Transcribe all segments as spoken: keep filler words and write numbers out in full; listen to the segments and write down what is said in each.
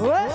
ओए।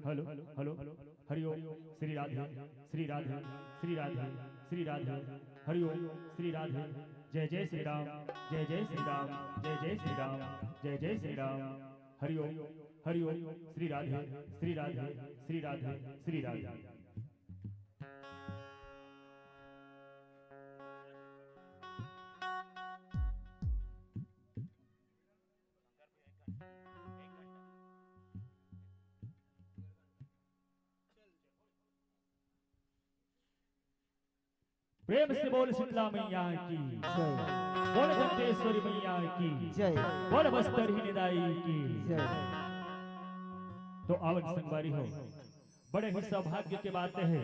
Hello, hello, hello, hello. Hari Om. Shri Radhe, Shri Radhe, Shri Radhe, Shri Radhe. Hari Om. Shri Radhe. जय जय श्री राम, जय जय श्री राम, जय जय श्री राम, जय जय श्री राम। हरि ओम, हरि ओम। श्री राधे, श्री राधे, श्री राधे, श्री राधे। प्रेम से बोल शीतला मैया की, जय। बोल दंतेश्वरी मैया की, जय। बोल बस्तर हिन दाई की। जय। तो आवन संगवारी हो, बड़े ही सौभाग्य के बात हे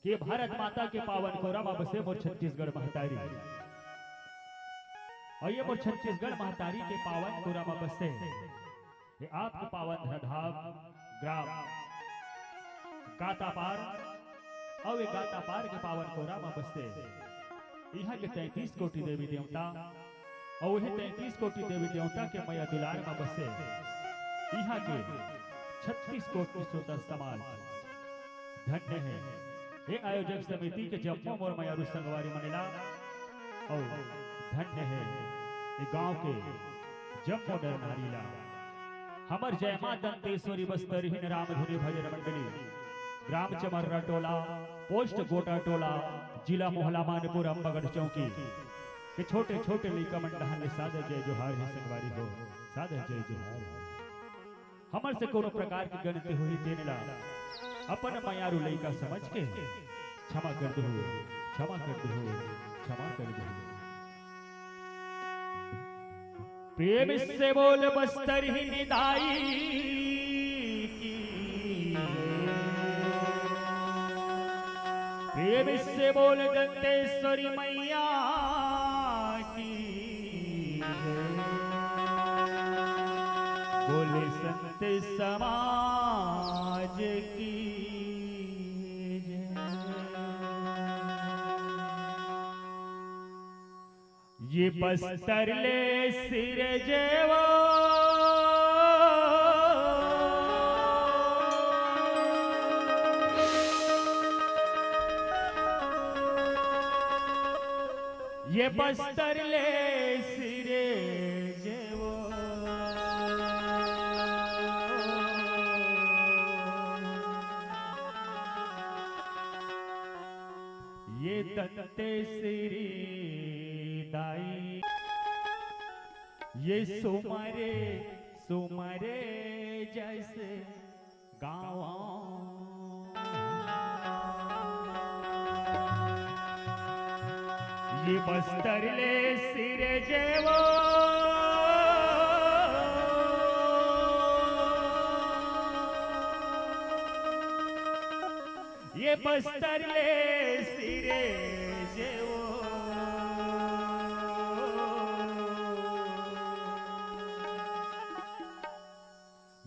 कि भारत माता के पावन कोरा म बसे मोर छत्तीसगढ़ महतारी। अउ ये मोर छत्तीसगढ़ महतारी के पावन कोरा म बसे ये आपके पावन धराधाम ग्राम गातापार अउ ये गातापार के पावन कोरा म बसे इहाँ के तैंतीस कोटि देवी देवता अउ वही तैंतीस कोटि देवी देवता के मया दुलार म बसे इहाँ के छत्तीस कोटि सुंदर समाज। धन्य हे ये आयोजक समिति के जम्मो मोर मयारू संगवारी मन ला, अउ धन्य हे ये गांव के जम्मो नर नारी ला। हमर जय मां दंतेश्वरी बस्तर हिन रामधुनी भजन मंडली, ग्राम चमर्रा टोला, पोस्ट गोटा टोला, जिला मोहला मानपुर अम्बागढ़ चौकी के छोटे छोटे लइका मन डहान ले सादर जय जोहार हे संगवारी हो, सादर जय जोहार हे। हमर से कोनो प्रकार के गलती होही तेन ला अपन मयारू लइका समझ के क्षमा कर दहू, क्षमा कर दहू, क्षमा कर दहू। प्रेम से बोल बस्तर हिन दाई की, प्रेम से बोल दंतेश्वरी मैया की, बोले संत समाज की जय। ये बस्तर ले सिरजेवो, ये बस्तर ले सिरजेवो। ये दंतेश्वरी दाई, ये सुमरे सुमरे जस गावा। ये बस्तर ले सिरजेवो, ये बस्तर ले सिरजेवो।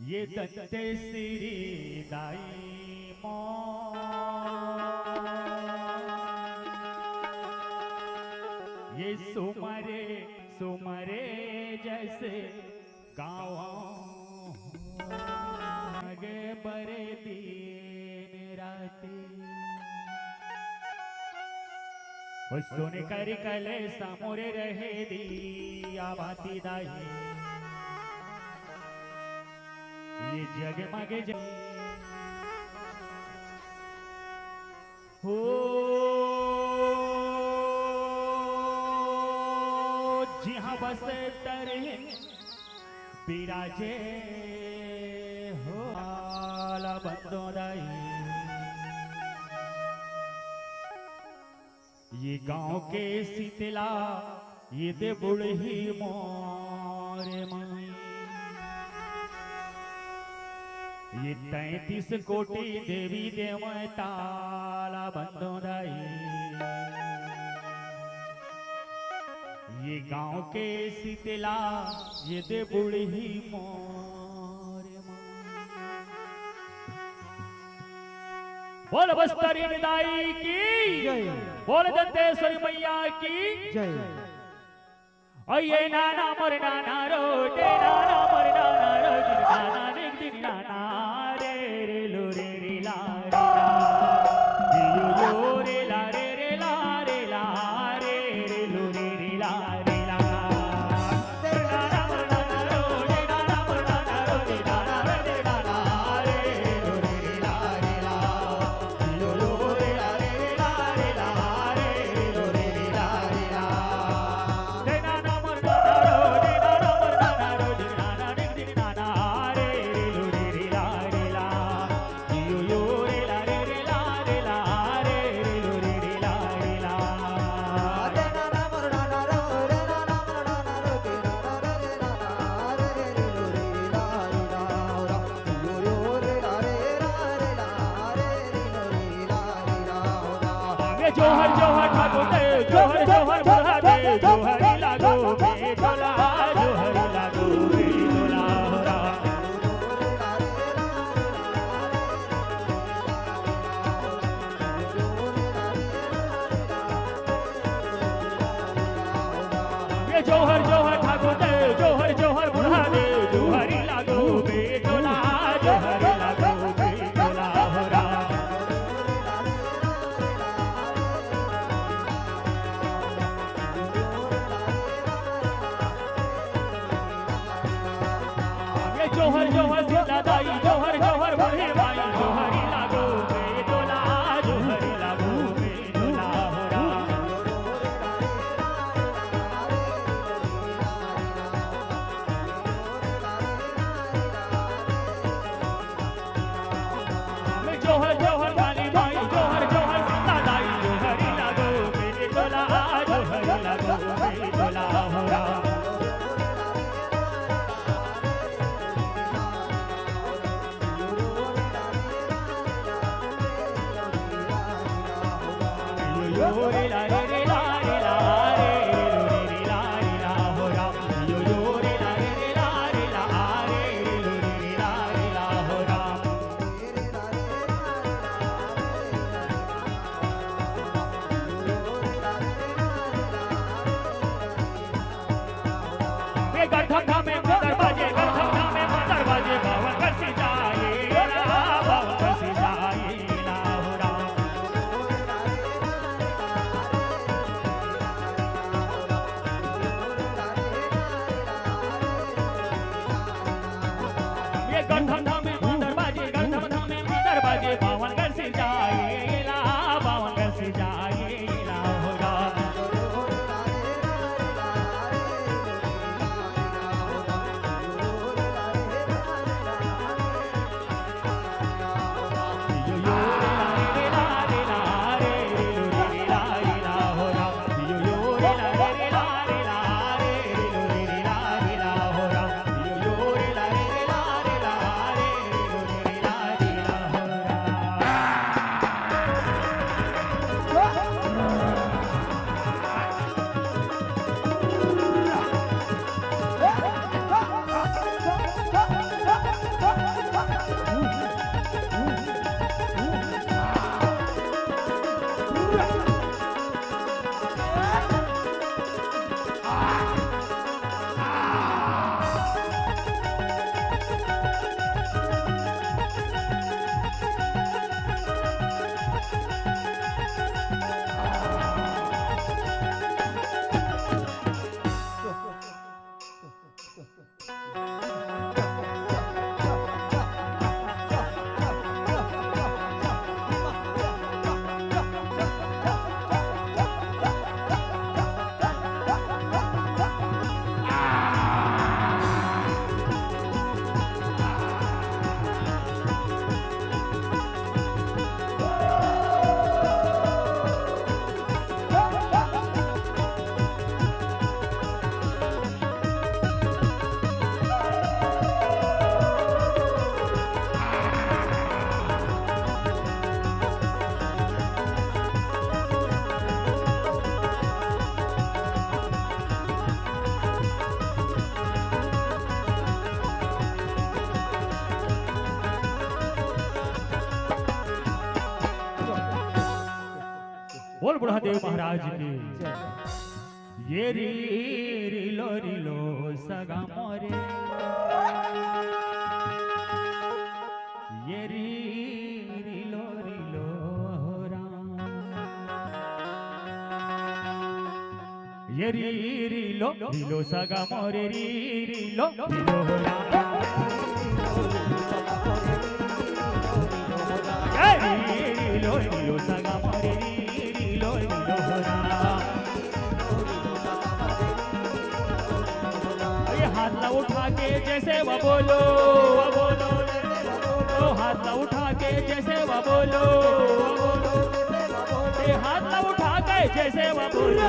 ये दंतेश्वरी दाई मोर, ये सुमरे सुमरे जस गावा। आगे बरे दिन राती, ओ सुन करि कलेसा मोरे रहे दिया बाती दाई। ये जगमग ज-, हो जिहाँ बस्तर हिन बिराजे हो आला बंदो दाई। ये गांव के शीतला, ये दे बूढ़ी मोर माई। ये तैंतीस कोटि देवी देवता ला बंदो दाई। ये गांव के शीतला, ये दे बूढ़ी मोर माई। बोल बस्तर हिन दाई की, जय। बोल दंतेश्वरी मैया की। जय। ओ ये नाना मोर नाना रो, ये नाना मोर नाना रो, दिन नाना, दिन दिन नाना रे रे लो रे रे ला रे ला। यो यो रे ला रे रे ला रे ला रे रे लो रे रे ला रे ला। जोहर जोहर ठाकुर दे, जोहर जोहर बुढ़ा दे, जोहरी लागो बे तोला, जोहरी लागो बे तोला हो राम। ये जोहर जोहर ठाकुर दे, जोहर जोहर बुढ़ा दे, जोहरी लागो बे तोला, जोहरी लागो बे तोला हो राम। ये जोहर जोहर सीता दाई, जोहर जोहर बूढ़ी माई, जोहरी लागो बे तोला, जोहरी लागो बे तोला हो राम। जोहर जोहर काली माई, जोहर जोहर सीता दाई, जोहरी लागो बे तोला, जोहरी लागो बे तोला हो राम। ये गढ़ धमधा में मंदर बाजे, गढ़ धमधा में मंदर बाजे, बावन कर सिंचाई ला, बावन कर सिंचाई ला हो राम। ये गढ़ धमधा में मंदर बाजे, गढ़ धमधा में मंदर बाजे, बावन कर सिंचाई ला, बावन कर सिंचाई ला हो राम। बोल बुढ़ा देव महाराज की। ये री री लो री लो सगा मोरे। ये री री लो री लो हो राम। ये री री लो री लो सगा मोरे, री री लो री लो हो राम। ये री री लो री लो सगा मोरे, री री लो री लो हो राम। ये हाथ ला उठा के जय सेवा बोलो, बोलो, तो हाथ ला उठा के जय सेवा बोलो, ये हाथ ला उठा के जय सेवा बोलो।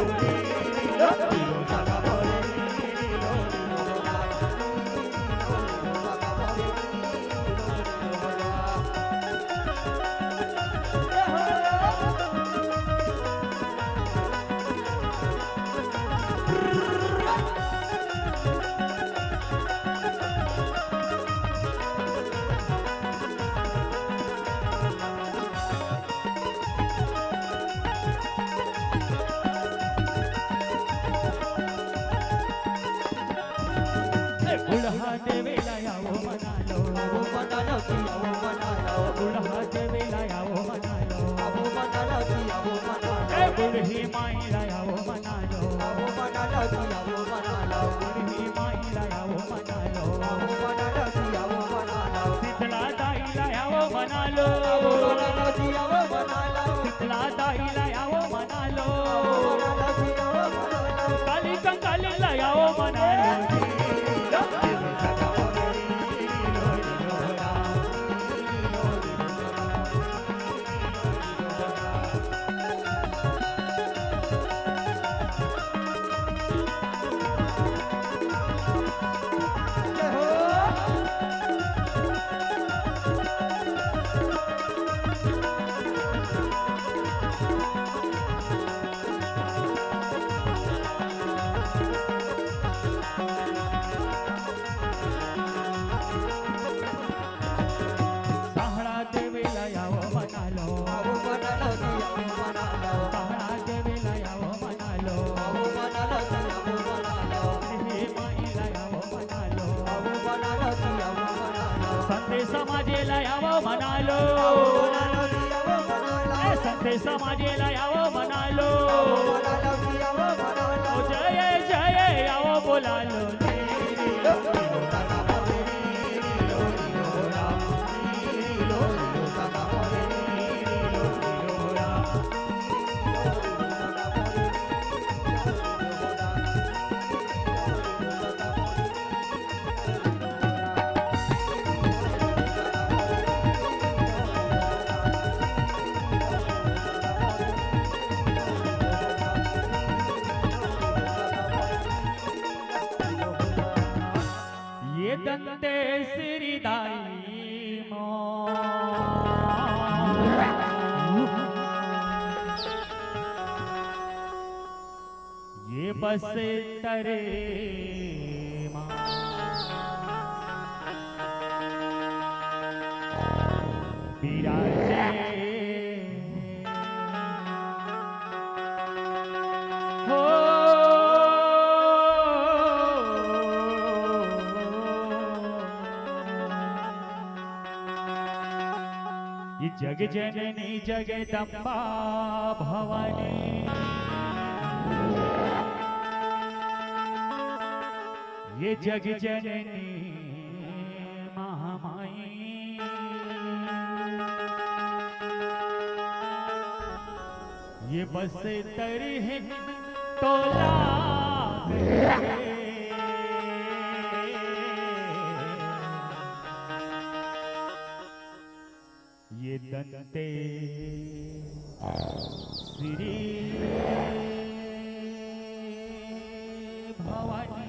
बुढ़ा देवे ला आवो मना लो। आवो मना लो जी, आवो मना लो। बुढ़ा देवे ला आवो मना लो। आवो मना लो जी, आवो मना लो। ए बुढ़ी माई ला आवो मना लो। आवो मना लो जी, आवो मना लो। बुढ़ी माई ला आवो मना लो। आवो मना लो जी, आवो मना लो। शीतला दाई ला आवो मना लो। आवो मना लो जी, आवो मना लो। शीतला दाई ला आवो मना लो। आवो मना लो जी, आवो मना लो। काली कंकाली ला आवो मना लो। सहारा देवे ला आवो मना लो। आवो मना लो जी, आवो मना लो। सहारा देवे ला आवो मना लो। आवो मना लो जी, आवो मना लो। हे माई ला आवो मना लो। आवो मना लो जी, आवो मना लो। संते समाजे ला आवो मना लो। आवो मना लो जी, आवो मना लो। ए संते समाजे ला आवो मना लो। आवो मना लो जी, आवो मना लो। ओ जय जय आवो बोला लो। ये दंतेश्वरी दाई माँ। ये बस तरे माँ विराजे हो। ये जग जननी जगदम्बा भवानी, ये जग जननी महामाई, ये बस तरी है तोला। ये दंते श्री भवानी,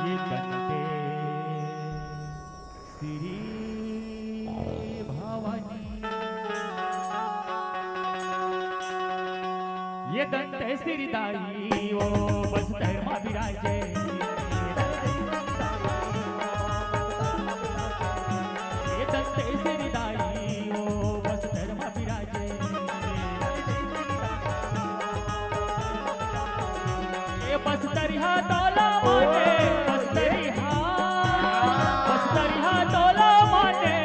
ये दंते श्री भवानी। ये दंत श्री दाई ओ बस्तर मा विराजे। ये दंत श्री दाई ओ बस्तर मा विराजे। ए बस्तरिहा तोला माने, बस्तरिहा, बस्तरिहा तोला माने।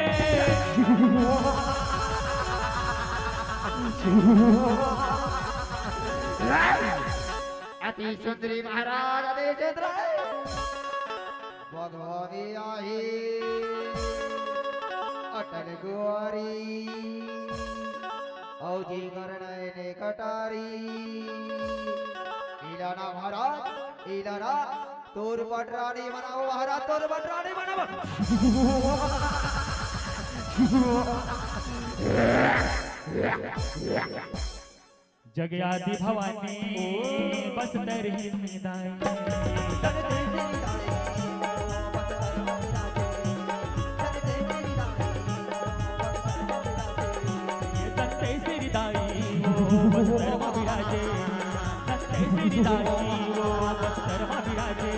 अति सुंदरी महाराज, अति सुंदरी। भगवानी आही अटल गुआरी, अउ जेकर नैन कटारी। इलाना महाराज, इलाना, तोर बटरानी बनाओ महाराज, तोर बटरानी बनाओ। जगयादि भवानी बस्तर ही दाई। दंते श्री दाई ओ बस्तर मा विराजे। दंते श्री दाई ओ बस्तर मा विराजे।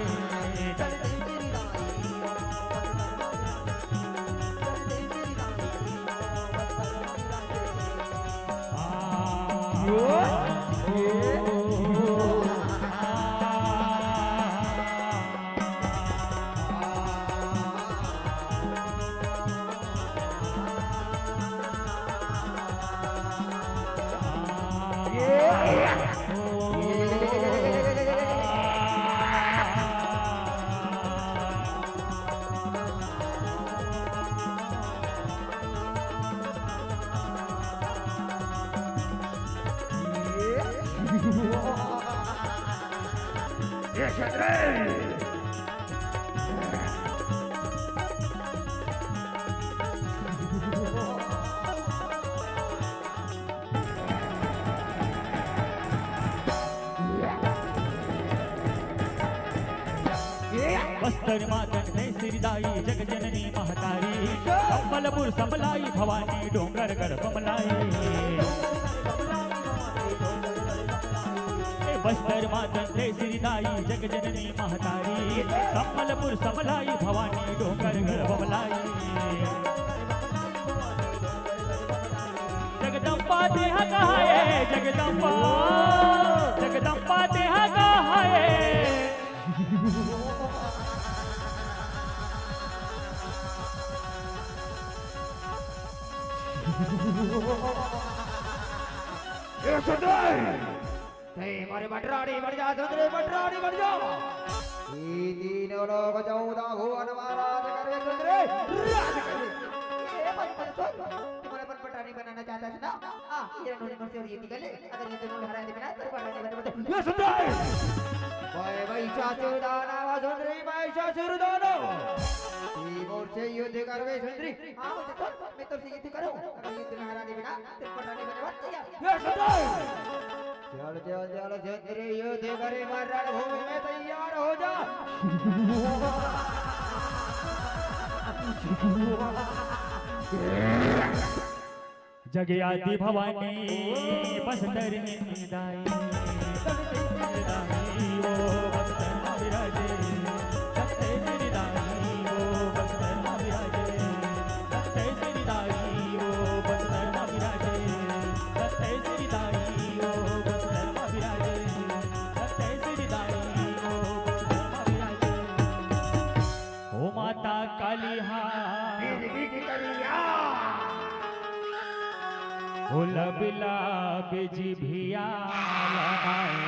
बस्तर मातन दे सिरदाई जग जननी महतारी, संबलपुर संबलाई भवानी डोंगरगढ़ बमलाई। ए बस्तर मातन दे सिरदाई जग जननी महतारी, संबलपुर संबलाई भवानी डोंगरगढ़ बमलाई। जगदम्बा देहा कहाए, जगदम्बा, जगदम्बा देहा कहाए। ए सुंदर, ते मारे बटरानी बन जा, सुंदरी बटरानी बन जा। ये तीनों लोग चौदह भुवन महाराज करे सुंदरी, राज करे। ए भाई, मत सुन, तुम्हारे अपन बटरानी बनाना चाहता है ना? हाँ, ये नोनी नोनी से और ये निकले। अगर ये दोनों हरा दे बिना, तेरे को हरा दे बिना, ये सुन रहा है? भाई, भाई, सासुर दाना, वा सुन रही, भाई, सासुर दाना। ये मोर से युद्ध कर गए, सुन रही? हाँ, मुझे सुन, मैं तो से युद्ध करूँ। अगर युद्ध में हरा दे बिना, तेरे को हरा दे बिना, मत तैयार। ये सुन रहा है? चल, चल, चल, सुन रही, युद्ध करे, मरण भूमि में तैयार हो जा। जगयादि भवानी बस्तर में दाई, जगते सिरदाई वो बस्तर में विराजे, जगते सिरदाई वो बस्तर में विराजे, जगते सिरदाई वो बस्तर में विराजे, जगते सिरदाई वो बस्तर में विराजे, जगते सिरदाई वो बस्तर में विराजे। ओ माता काली हा, बिजबिज करिया। ओ लब लब जिभिया लमाए।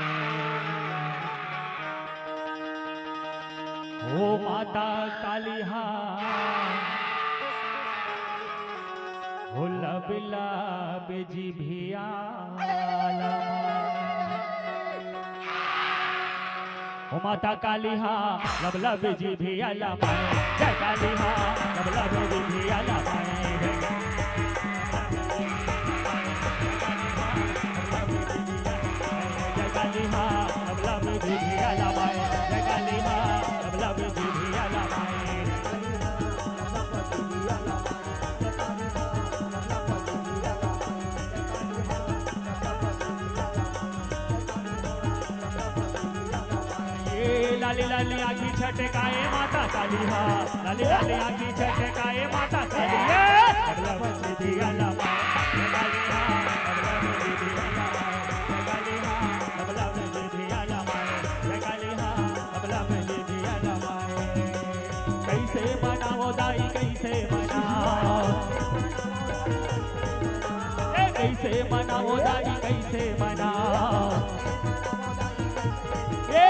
ओ माता काली हा, ओ लब लब जिभिया लमाए। ओ माता काली हा, लब लब जिभिया लमाए। जय काली हा, लब लब जिभिया लमाए। जय काली हा, लब लब जिभिया लमाए। जय काली हा, लब लब जिभिया लमाए। ए लाली लाली आँखी छटकाए माता काली हा, लाली लाली आँखी छटकाए माता काली हा। अगला बच्चे दिया ला माए, काली हा, अगला बच्चे दिया ला माए, काली हा, अगला बच्चे दिया ला माए, काली हा, अगला बच्चे दिया ला माए। कैसे मनाओ दाई, कैसे मनाओ? ए, कैसे मनाओ दाई, कैसे मनाओ? ए,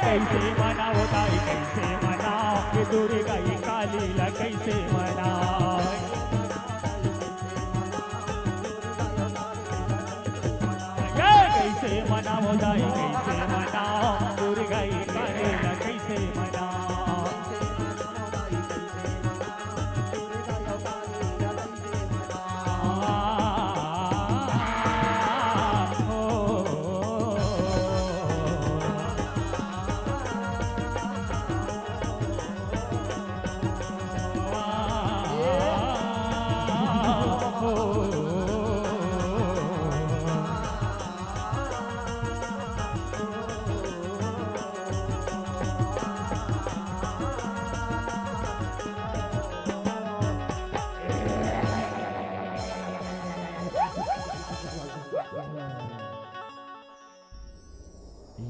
कैसे मनाओ दाई, कैसे मनाओ? ये दुर्गा ये काली ला कैसे मनाओ? ये कैसे मनाओ दाई, कैसे मनाओ? दुर्गा ये काली ला कैसे मनाओ?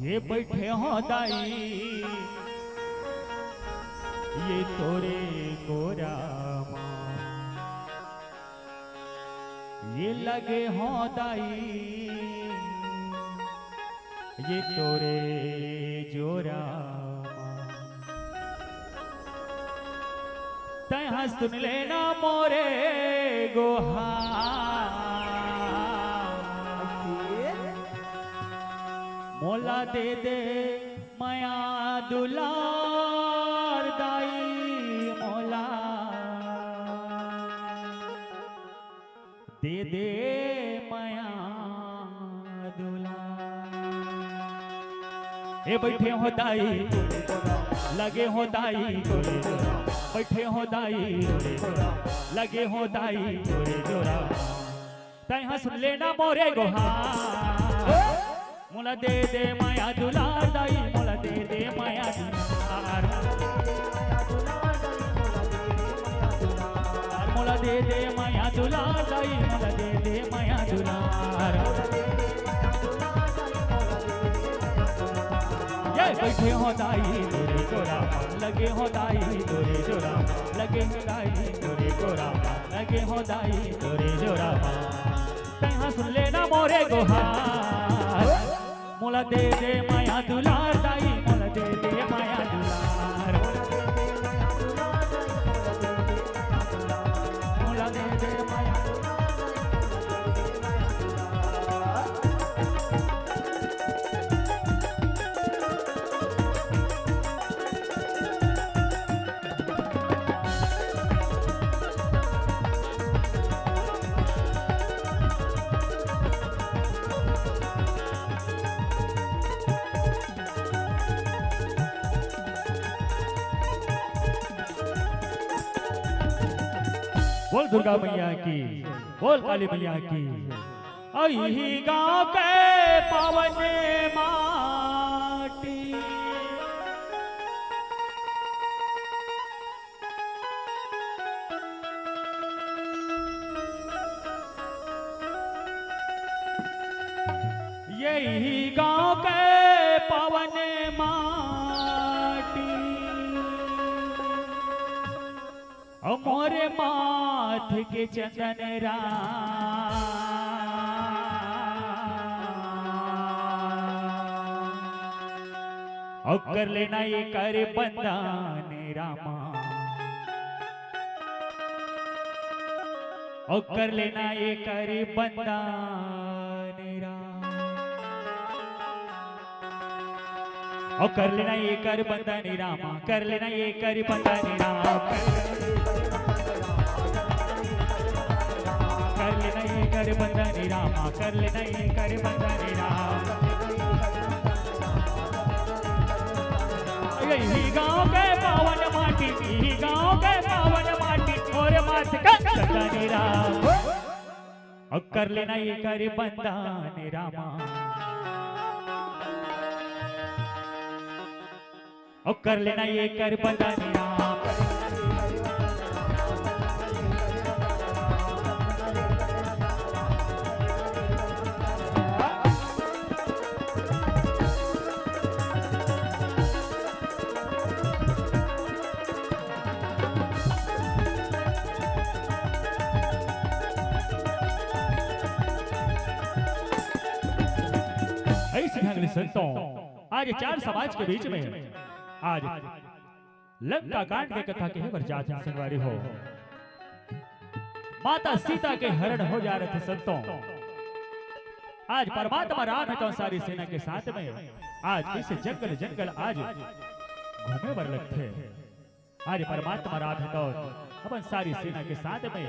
ये बैठे हो दाई, ये तोरे गोरा मा, ये लगे हो दाई, ये तोरे जोरा मा। तैं ह सुन लेना मोरे गोहार, मोला दे दे मया। दुलार दाई मोला दे दे मया दुलार। ए बइठे हो दाई, लगे हो दाई, बइठे हो दाई, लगे हो दाई। तैं ह सुन लेना मोरे गोहार, मोला दे दे मया दुलार दाई, मोला दे दे मया दुलार। मोला दे दे मया दुलार दाई, मोला दे दे मया दुलार। ये बइठे हो दाई तोरे गोरा, लगे हो दाई तोरे गोरा, लगे हो दाई तोरे गोरा, लगे हो दाई तोरे गोरा। तैं ह सुन लेना मोरे गोहार, मोला दे दे मया दुलार दाई, मोला दे दे मया दुलार। मोला दे दे मया दुलार। बोल दुर्गा मैया की, बोल काली मैया की। अही गांव के पावन माटी, यही गांव के पावन माटी। अउ मोरे माथ के चंदन राम, अउ कर लेना ये कर बंदन रामा, अउ कर लेना ये कर बंदन राम। अउ कर लेना ये कर बंदन रामा, कर लेना ये कर बंदन रामा, कर लेना ये कर बंदन रामा, कर लेना ये कर बंदन रामा। यही गांव के पावन माटी, यही गांव के पावन माटी, मोरे माथ के चंदन राम। अउ कर लेना ये कर बंदन रामा, अउ कर लेना ये कर बंदन रामा। अइसे ढंग ले संतों, आज चार समाज के बीच में आज लंका कांड के कथा कहे बर जात हन संगवारी हो। माता सीता के हरण हो जा रहे थे संतों। आज परमात्मा राम हे तो सारी सेना के साथ में आज इस जंगल जंगल आज घूमे बर लगथे। आज परमात्मा राम हे तो अपन सारी सेना के साथ में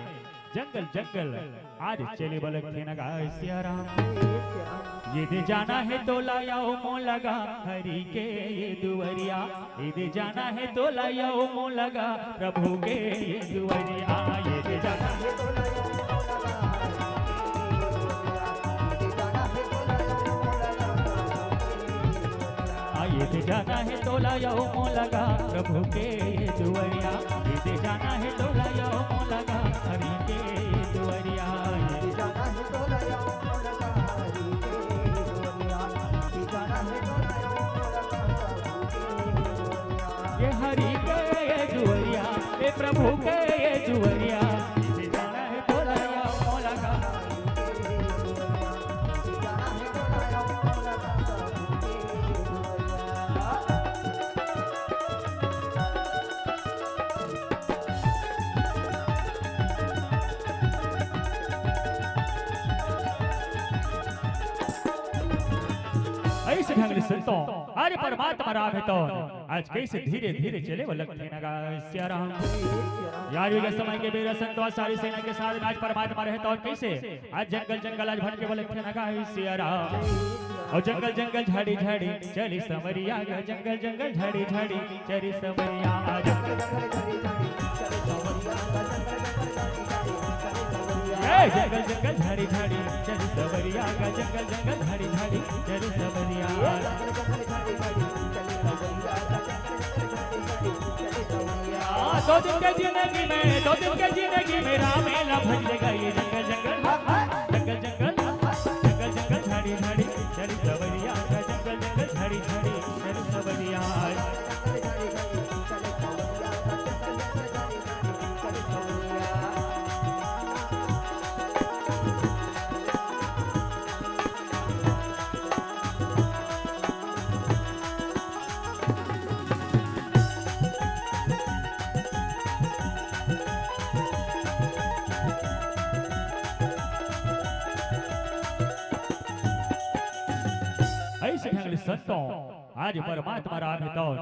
जंगल जंगल आज चले बर लगथे न गाय सिया राम। ये दे जाना हे तोला या ओ मोला गा हरि के ये दुवरिया, ये दे जाना हे तोला या ओ मोला गा प्रभु के ये दुवरिया, ये दे जाना हे तोला या ओ मोला गा हरि के ये दुवरिया, ये दे जाना हे तोला या ओ मोला गा प्रभु के ये दुवरिया। आ, ये दे जाना हे तोला या ओ मोला गा प्रभु के ये दुवरिया, ये दे जाना हे तोला या ओ मोला गा हरि के ये दुवरिया, ये दे जाना हे तोला या ओ मोला गा हरि के ये दुवरिया, ये दे जाना हे तोला या ओ मोला गा प्रभु के ये दुवरिया। ये हरि के ये दुवरिया, ये प्रभु के ये दुवरिया, ये दे जाना हे तोला या ओ मोला गा हरि के ये दुवरिया। अइसे ढंग ले संतों, आज परमात्मा राम हे तो आज कइसे धीरे धीरे चले बर लगथे न गा सिया राम। यार, ये समय के बेरा संतवा सारी सेना के साथ में आज परमात्मा रहे तो कइसे आज जंगल जंगल आज भटके बर लगथे न गा सिया राम। अउ जंगल जंगल झाड़ी झाड़ी चली संवरिया गा, जंगल जंगल झाड़ी झाड़ी चली संवरिया। ए, जंगल जंगल झाड़ी झाड़ी चली संवरिया गा, जंगल जंगल झाड़ी झाड़ी चली संवरिया। आ, दो दिन के जिंदगी में, दो दिन के जिंदगी में रामे ला भज गई जंगल जंगल, जंगल जंगल, जंगल जंगल झाड़ी झाड़ी चली संवरिया गा, जंगल जंगल झाड़ी झाड़ी चली संवरिया। अइसे ढंग ले संतों, आज परमात्मा राम हे तौन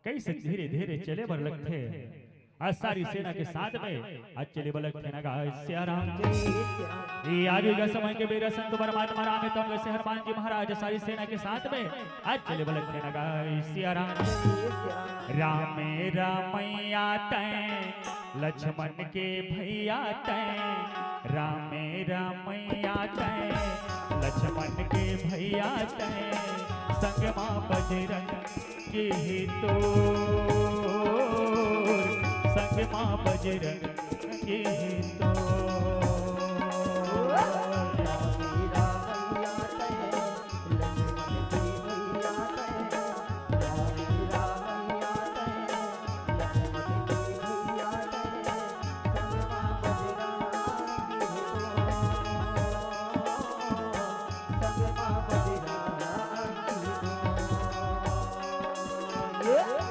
कइसे धीरे धीरे चले बर लगथे। आज सारी सेना के साथ में आज चले बर लगथे न गा सिया राम। ये आज ये समय के बेरा संत परमात्मा राम हे तौन कइसे हनुमान जी महाराज सारी सेना के साथ में आज चले बर लगथे न गा सिया राम। रामे रामैया तैं लक्ष्मण के भैया तैं, रामे रामैया तैं लक्ष्मण के भैया तैं, संग मा बजरंग के हे तोर, संग मा बजरंग के हे तोर।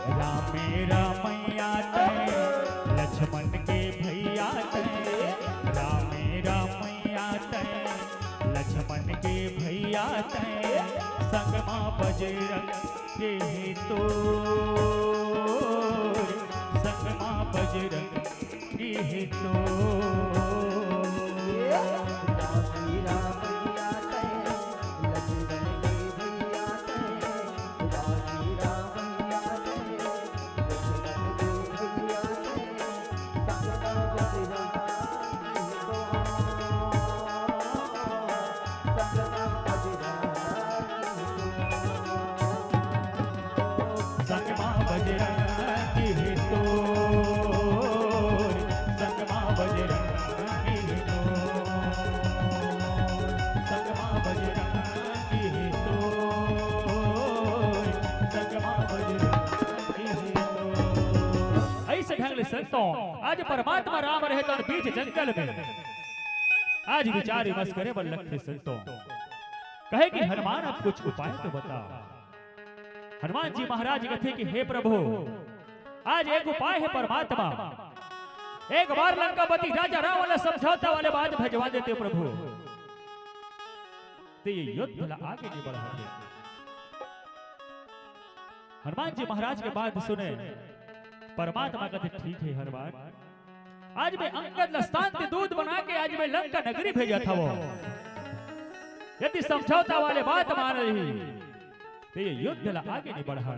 रामे रामैया तैं, लक्ष्मण के भैया तैं, रामे रामैया तैं, लक्ष्मण के भैया तैं, संग मा बजरंग के हे तोर, संग मा बजरंग के हे तोर। संग मा बजरंग के हे तोर, संग मा बजरंग के हे तोर, संग मा बजरंग के हे तोर, संग मा बजरंग के हे तोर। अइसे ढंग ले संतों, आज परमात्मा राम रहे तौन बीच जंगल में आज विचार विमर्श करे बर लगथे संतों। कहे कि हनुमान अब कुछ उपाय तो बताओ। हनुमान जी महाराज कथे कि हे प्रभु, आज एक उपाय हे परमात्मा, एक बार लंकापति राजा रावण ला समझौता वाले बात भेजवा देते प्रभु, त ये युद्ध ला आगे नहीं बढ़ाते। हनुमान जी महाराज के बात सुने, परमात्मा कथे ठीक हे हनुमान, आज मैं अंगद ला शांति दूत बना के आज मैं लंका नगरी भेजत हवं। यदि समझौता वाले बात मान रही, त ये युद्ध ला आगे नहीं बढ़ा।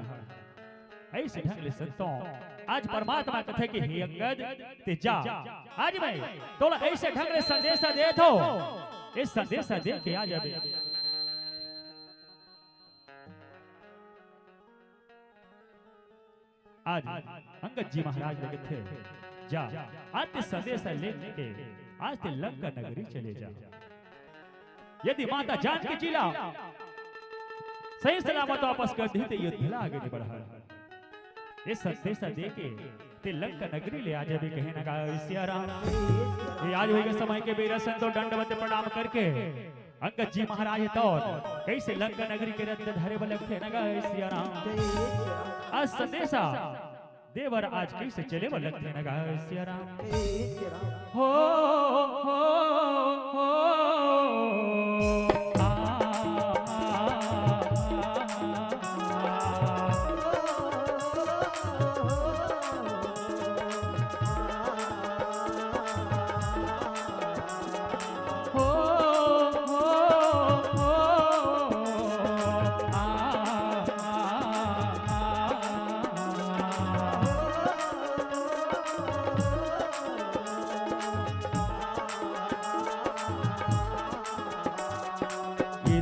अइसे ढंग ले संतों, आज परमात्मा कथे कि हे अंगद, ते जा, आज मैं तोला अइसे ढंग ले संदेशा देत हवं, ये संदेशा दे के आ जाबे। आज अंगद जी महाराज ले कथे, जा, आज ते संदेशा लेके आज ते लंका नगरी चले जा। यदि माता जानकी जी ला सही सलामत वापस कर दिही, त युद्ध ला आगे नहीं बढ़ा। ये संदेशा दे के ते लंका नगरी ले आ जाबे कहे न गा सिया राम। ये आज होइगे समय के बेरा संतों, दंडवत प्रणाम करके अंगद जी महाराज तौन कइसे लंका नगरी के रथ धरे बर लगथे न गा सिया राम। आज संदेशा दे बर आज कइसे चले बर लगथे न गा सिया राम। हो, हो, हो, आ, आ, आ, आ, आ।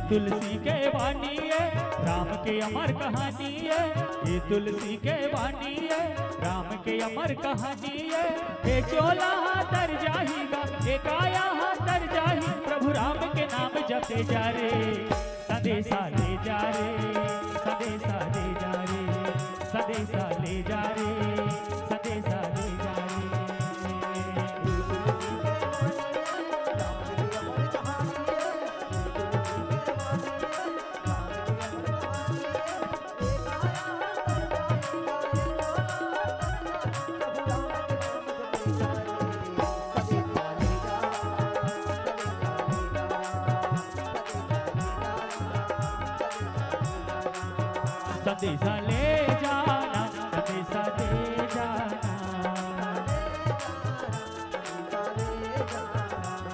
तुलसी के बानी ए, राम के अमर कहानी ए। ए तुलसी के बानी ए, राम के अमर कहानी ए। ए चोला हा तर जाही गा, ए काया हा तर जाही, प्रभु राम के नाम जपे जा रे। संदेशा ले जा रे, संदेशा ले जा रे, संदेशा ले जा रे, संदेशा ले जा रे। संदेशा ले जाना, संदेशा ले जाना,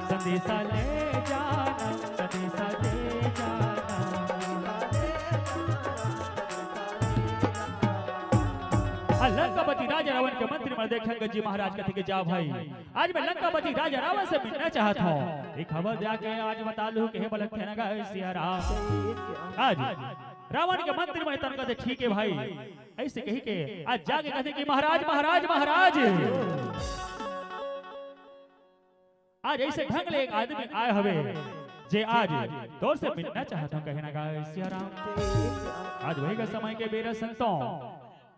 संदेशा ले जाना, संदेशा ले जाना। आ लंकापति राजा रावण के मंत्री मन देखे अंगद जी महाराज कथे के, जा भाई, आज मैं लंकापति राजा रावण से मिलना चाहत हूँ। एक खबर दे आके आज बता लू, कहे बलक थे ना गा सिया राम। आज रावण के मंत्री मन तन कथे, ठीक है भाई, ऐसे कही के आज जाके कथे कि महाराज, महाराज, महाराज, आज ऐसे ढंग ले एक आदमी आए हवे, जे आज तोर से मिलना चाहत हूँ, कहे ना गा सिया राम। आज वही का समय के बेरा संतों,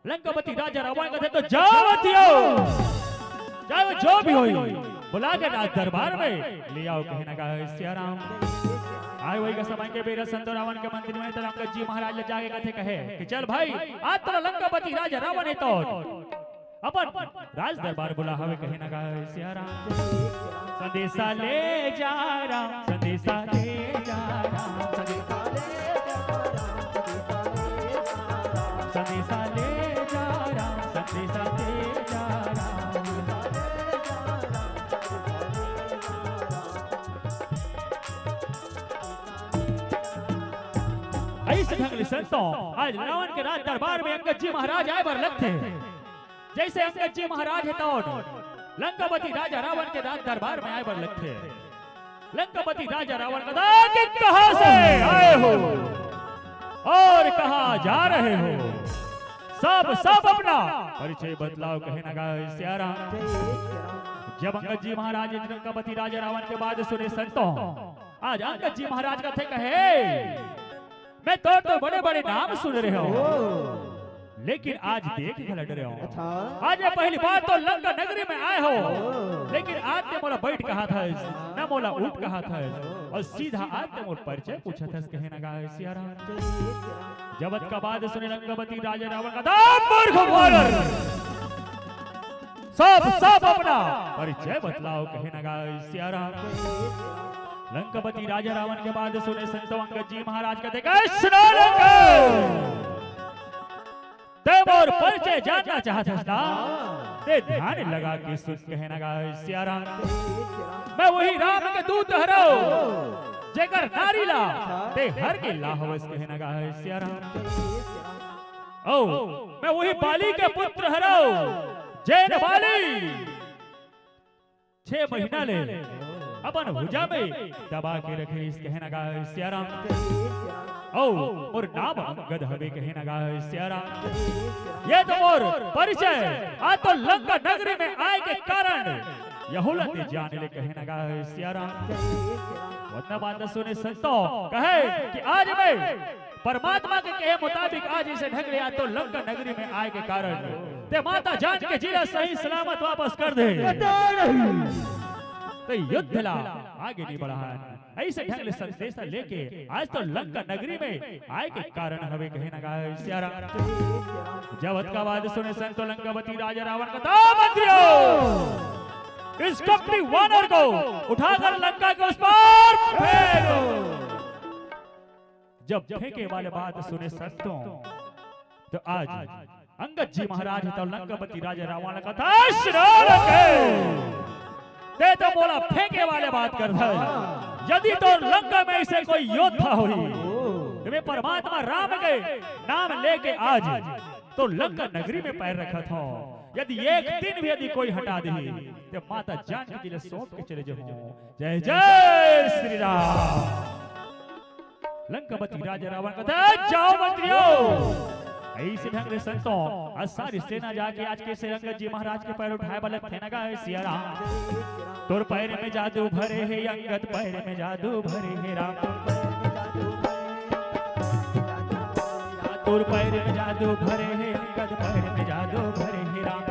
लंकापति राजा रावण कथे तो जाओ मतियो, चाहे वो जो भी होई, बुला के राज दरबार में ले आओ, कहे ना गा सिया राम। आज वही का समय के बेरा संतों, रावण के मंत्री मन तन अंगद जी महाराज ले जाके कथे कहे कि चल भाई, आज तोला लंकापति राजा रावण हे तो अपन राज दरबार बुला हवे, कहे ना गा सिया राम। संदेशा ले जा राम, संदेशा ले जा राम, संदेशा ले जा राम, संदेशा ले जा राम, संदेशा ले जा राम। ऐसे ढंग ले संतों, आज रावण के राज दरबार में अंगद जी महाराज आए बर लगथे। जैसे अंगद जी महाराज हे तौन लंकापति राजा रावण के राज दरबार में आए बर लगथे। लंकापति राजा रावण कथे कि कहाँ से आए हो और कहाँ जा रहे हो, सब, सब अपना परिचय बतलाओ, कहे ना गा सिया राम। जब अंगद जी महाराज लंकापति राजा रावण के बात सुने संतों, आज अंगद जी महाराज कथे कहे, मैं तोर तो बड़े बड़े नाम सुन रहे हो, लेकिन आज देख घला डरे हो। अच्छा। आज मैं पहली बार तो लंका नगरी में आए हो, लेकिन आज ते मोला बैठ कहा था, न मोला उठ कहा था, और सीधा आज ते मोर परिचय पूछा था, कहे ना गा सिया राम। जब अतका बात सुने लंकापति राजा रावण कथे, मूर्ख बालक, सब, सब अपना परिचय बतलाओ, कहे ना गा सिया राम। लंकापति राजा रावण के बात सुने संतों, अंगद जी महाराज कथे, सुनो लंका, ते मोर परिचय जानना चाहत हस ना? ते ध्यान लगा के सुन, कहे ना गा सिया राम। मैं वही राम के दूत हरव, जेकर नारी ला ते हर के लाहवस, कहे ना गा सिया राम। ओ, मैं वही बाली के पुत्र हरव, जेन बाली छह महीना ले अपन भुजा में दबा के रखे रिहिस, कहे ना गा सिया राम। ओ, मोर नाम अंगद हवे, कहे ना गा सिया राम। ये तो मोर परिचय, आज तो लंका नगरी में आए के कारण यहू ला ते जान ले, कहे ना गा सिया राम। वतना बात सुने संतों, कहे कि आज मैं परमात्मा के कहे मुताबिक आज इसे ढंग ले, आज तो लंका नगरी में आए के कारण ते माता जानकी जी ला सही सलामत वापस कर दे। ते युद्ध ला आगे नहीं बढ़ा। ऐसे ढंग ले संदेश लेके आज तो लंका नगरी में आए के कारण हवे, कहे ना गा सिया राम। जब अतका बात सुने संतों, लंकापति राजा रावण कथे, मंत्रियों, इस कपटी वानर को उठाकर लंका के उस पार फेंको। जब फेंके वाले बात सुने संतों, तो आज अंगद जी महाराज तो लंकापति राजा रावण कथे, सुनो लंके, ते तो मोला फेंके वाले बात करथे। यदि तो लंका में ऐसे कोई योद्धा होही, तो मैं परमात्मा राम के नाम लेके आज तो लंका नगरी में पैर रखत हूँ। यदि एक दिन भी यदि कोई हटा देही, तो माता जानकी जी ला सौंप के चले जाहूँ। जय जय श्री राम। लंकापति राजा रावण कथे, "जाओ मंत्रियों।" अइसे ढंग ले संतों, आज सारी सेना जाके आज कइसे अंगद जी महाराज के पैर उठाय बर लगथे न गा, हे सिया राम। तोर पैर में जादू भरे हे अंगद, पैर में जादू भरे हे राम। तोर पैर में जादू भरे हे अंगद, पैर में जादू भरे हे राम।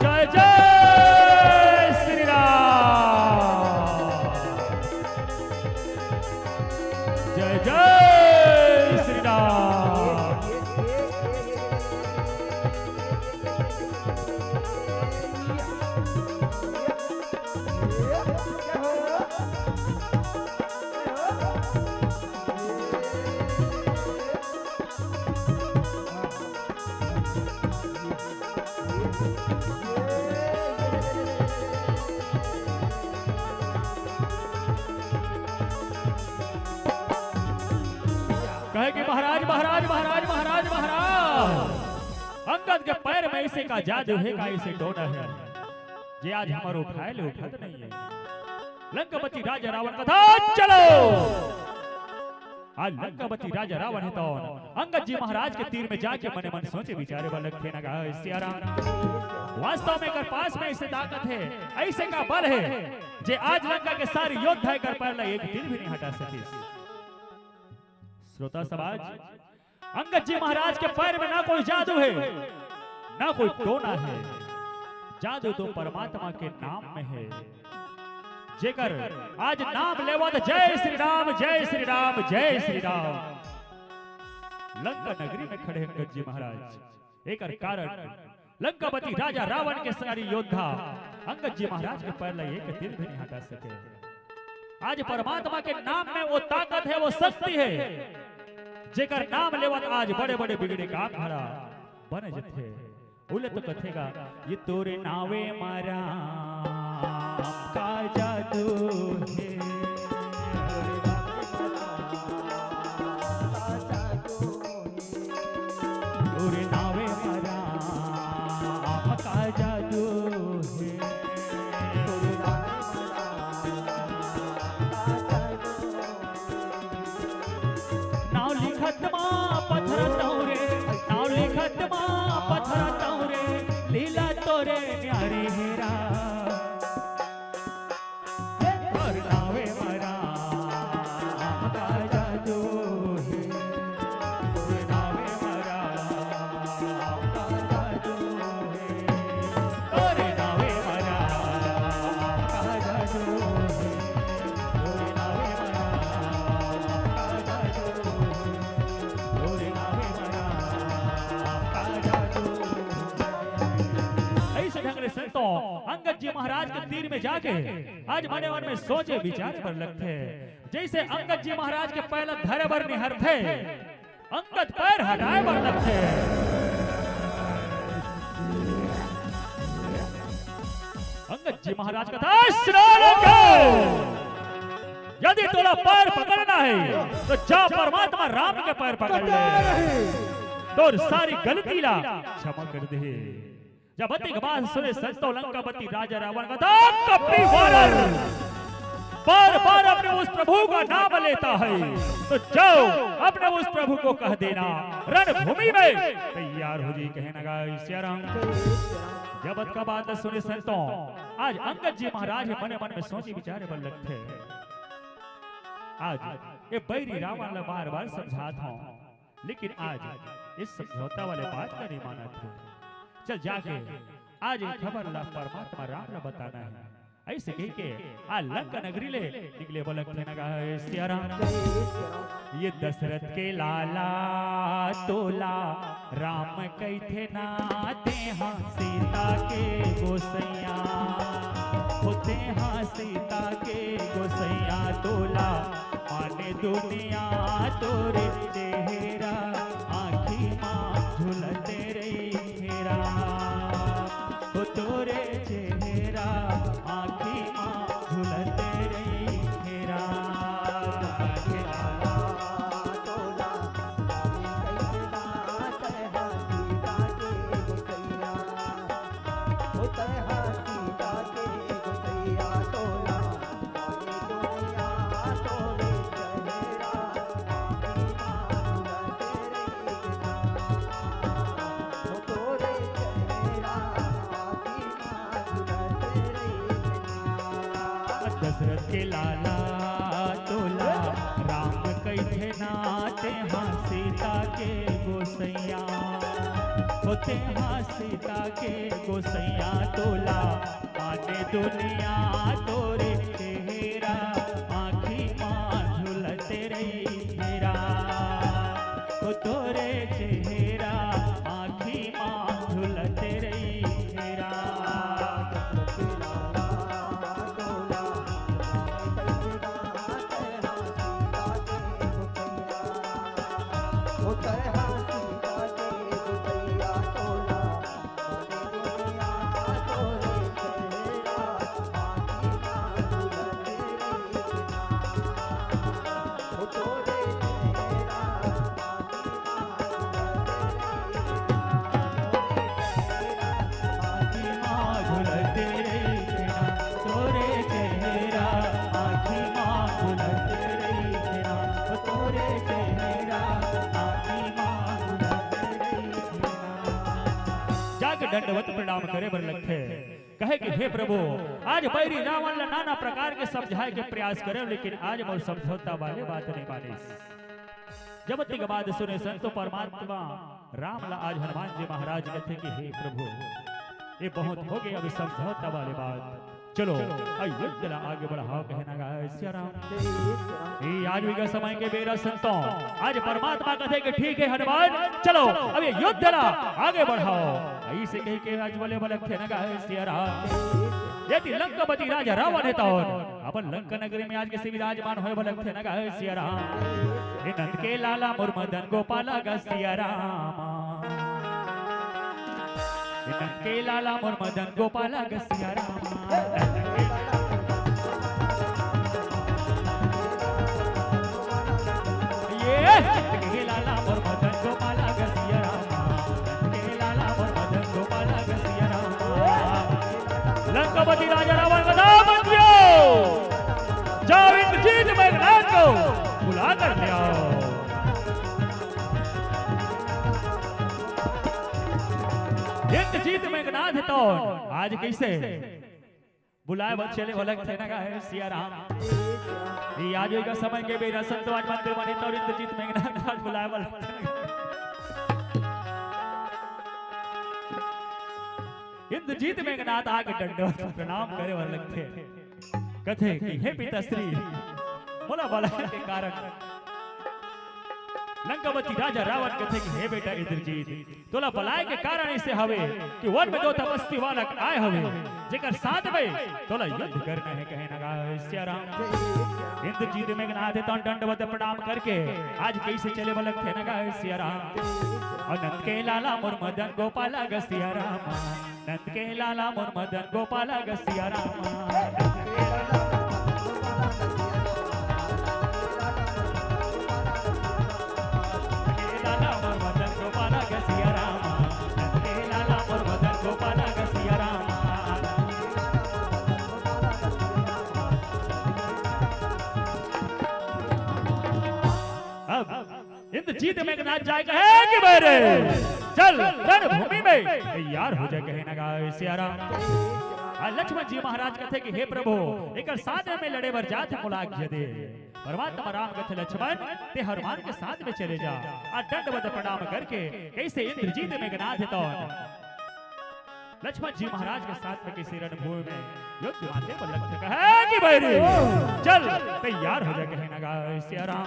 जय जय श्री राम। जय जय श्री राम। कहे कि महाराज, महाराज, महाराज, महाराज, महाराज, अंगद के पैर में अइसे का जादू हे, का अइसे टोना हे, जे आज हमर उठाय ले उठत नइ हे। लंकापति राजा रावण कथे, "चलो।" आज लंकापति राजा रावण हे तौन अंगद जी महाराज के तीर में जाके मने मन सोचे विचारे बर लगथे न गा, हे सिया राम। वास्तव में एकर पास में अइसे ताकत हे, अइसे का बल हे, जे आज लंका के सारे योद्धा एकर पैर ला एक तीर भी नइ हटा सकिस। श्रोता समाज, अंगद जी महाराज के पैर में ना कोई जादू हे, ना कोई टोना हे। जादू तो परमात्मा के नाम में हे, जेकर आज नाम लेवत, जय श्री राम, जय श्री राम, जय श्री राम। लंका नगरी में खड़े अंगद जी महाराज, एकर कारण लंकापति राजा रावण के सारी योद्धा अंगद जी महाराज के पैर ला एक तीर भी नइ हटा सके। आज परमात्मा के नाम में वो ताकत हे, वो शक्ति हे, जेकर नाम लेवत आज बड़े-बड़े बिगड़े काम घला बन जथे। उले तो कथे गा, "ये तोरे नावे मा राम का जादू हे।" तोरे नावे मा राम का जादू हे। नाव लिखत मा पथरत हँव रे, नाव लिखत मा पथरत हँव रे, लीला तोरे न्यारी हे राम। तोर नावे मा राम का जादू हे। तोर नावे मा राम का जादू हे। तोर नावे मा राम का जादू हे। तोर नावे मा राम का जादू हे। तोर नावे मा राम का जादू हे। अइसे ढंग ले संतों, अंगद जी महाराज के तीर में जाके आज मने मन में सोचे विचारे बर लगथे। जइसे अंगद जी महाराज के पैर ला धरे बर निहरथे, अंगद पैर हटाय बर लगथे। अंगद जी महाराज कथे, "श्रावण के, यदि तोला पैर पकड़ना हे, त जा परमात्मा राम के पैर पकड़ ले। तोर सारी गलती ला क्षमा कर दे।" जब अतेक बात सुने संतों, लंकापति राजा रावण कथे, "कपटी वानर बार बार अपने उस प्रभु का नाम लेता है, तो जाओ अपने उस प्रभु को कह देना, रणभूमि में तैयार हो जाय," कहे न गा सिया राम। जब अतका बात सुने संतों, आज अंगद जी महाराज मने मन में सोचे विचारे बर लगथे। आज ये बैरी रावण ला बार बार समझात हँव, लेकिन आज इस समझौता वाले बात ला नइ मानत हे। चल जाके आज ये खबर ला परमात्मा राम ला बताना हे। अइसे कहिके आज लंका नगरी ले निकले बर लगथे न गा सिया राम। ये दशरथ के लाला तोला राम कहिथे ना, तेहा सीता के गोसैया, हो तेहा सीता के गोसैया तोला माने दुनिया तोरे चेहरा आँखी मा झुलत रहिथे राम, ओ तोरे चेहरा आँखी मा झुलत रहिथे राम। दशरथ के लाला तोला राम कहिथे ना, तेहा सीता के गोसैया। हो तेहा सीता के गोसैया तोला, माने दुनिया तोरे चेहरा, आँखी मा झुलत रहिथे राम। हो तोरे चेहरा, आँखी मा झुलत रहिथे राम। जाके दंडवत प्रणाम करे बर लगथे। कहे कि हे प्रभु, आज बैरी रावण ला नाना प्रकार के समझाए के प्रयास करे, लेकिन आज मोर समझौता वाले बात नहीं मानिस। जब तक बात सुने संतो परमात्मा राम ला आज हनुमान जी महाराज कथे कि हे प्रभु, ये बहुत हो गए, अब समझौता वाले बात, चलो अयोध्या ला आगे बढ़ाओ, कहे ना गाय सिया राम। ये आज भी का समय के बेरा संतो, आज परमात्मा कथे कि ठीक है हनुमान, चलो अब ये युद्ध ला आगे बढ़ाओ। ऐसे कह के आज बोले बोले थे ना गाय सिया राम। यदि लंकापति राजा रावण हे तौन, अपन लंका नगरी में आज कइसे विराजमान होय बोले थे ना गाय सिया राम। हे नंद के लाला मोर मदन गोपाला गा सिया राम। हे नंद के लाला मोर मदन गोपाला गा सिया राम। ये नंद के लाला मोर मदन गोपाला गा सिया राम। नंद के लाला मोर मदन गोपाला गा सिया राम। लंकापति राजा रावण का दामन दियो। जाओ इंद्रजीत मेघनाथ को बुला कर ले आओ। इंद्रजीत मेघनाथ तो आज कइसे बुलाए बर चले वाला थे ना गाय सिया राम। ये आज का समय के बेरा संतो आज मंदिर बने तो इंद्रजीत मेघनाथ आज बुलाए वाला थे ना। इंद्रजीत मेघनाथ आके दंडवत प्रणाम करे वाला लगथे। कथे कि हे पिताश्री, मोला बलाए के कारण लंकापति राजा रावण कथे कि हे बेटा इंद्रजीत, तोला बलाए के कारण ऐसे हवे कि वन में दो तपस्वी बालक आए हवे, जेकर साथ में तोला युद्ध करना है, कहे ना गाय सिया राम। इंद्रजीत मेघनाथ तन दंडवत प्रणाम करके आज कइसे चले वाला थे ना गाय सिया राम। अनंत के लाला मोर मदन गोपाला गा सिया राम। नंद के लाला मोर मदन गोपाला गा सिया राम। नंद के लाला मोर मदन गोपाला गा सिया राम। नंद के लाला मोर मदन गोपाला गा सिया राम। अब इंद्रजीत मेघनाथ जाय कहे कि बइरी, चल रणभूमि में तैयार हो जा, कहे ना गाय सिया राम। अउ लक्ष्मण जी महाराज कथे कि हे प्रभु, एकर साथ में लड़े बर जात मोला आज्ञा दे। परमात्मा राम कथे लक्ष्मण, ते हनुमान के साथ में चले जा। अउ दंडवत प्रणाम करके कइसे इंद्रजीत मेघनाथ तो लक्ष्मण जी महाराज के साथ में कइसे रणभूमि में युद्ध माते बल्लभ थे कहे कि बइरी, चल तैयार हो जा, कहे ना गाय सिया राम।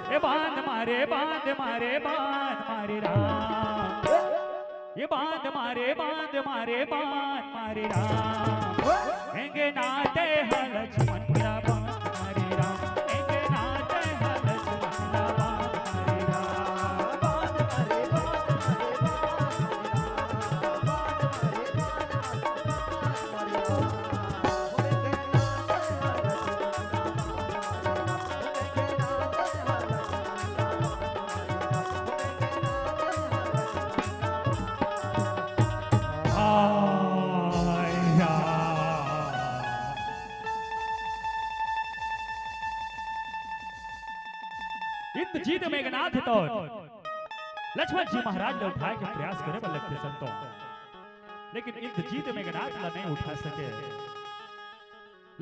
ए बांध मारे, बांध मारे, बांध मारे राम। ए बांध मारे, बांध मारे, बांध मारे राम। एंगे नाते ह लक्ष्मण ला बांध मारे राम। एंगे नाते ह लक्ष्मण ला बांध मारे राम। इंद्रजीत मेघनाथ तो लक्ष्मण जी महाराज ला उठाए के प्रयास करे बर लगथे संतो, लेकिन इंद्रजीत मेघनाथ ला नहीं उठा सके।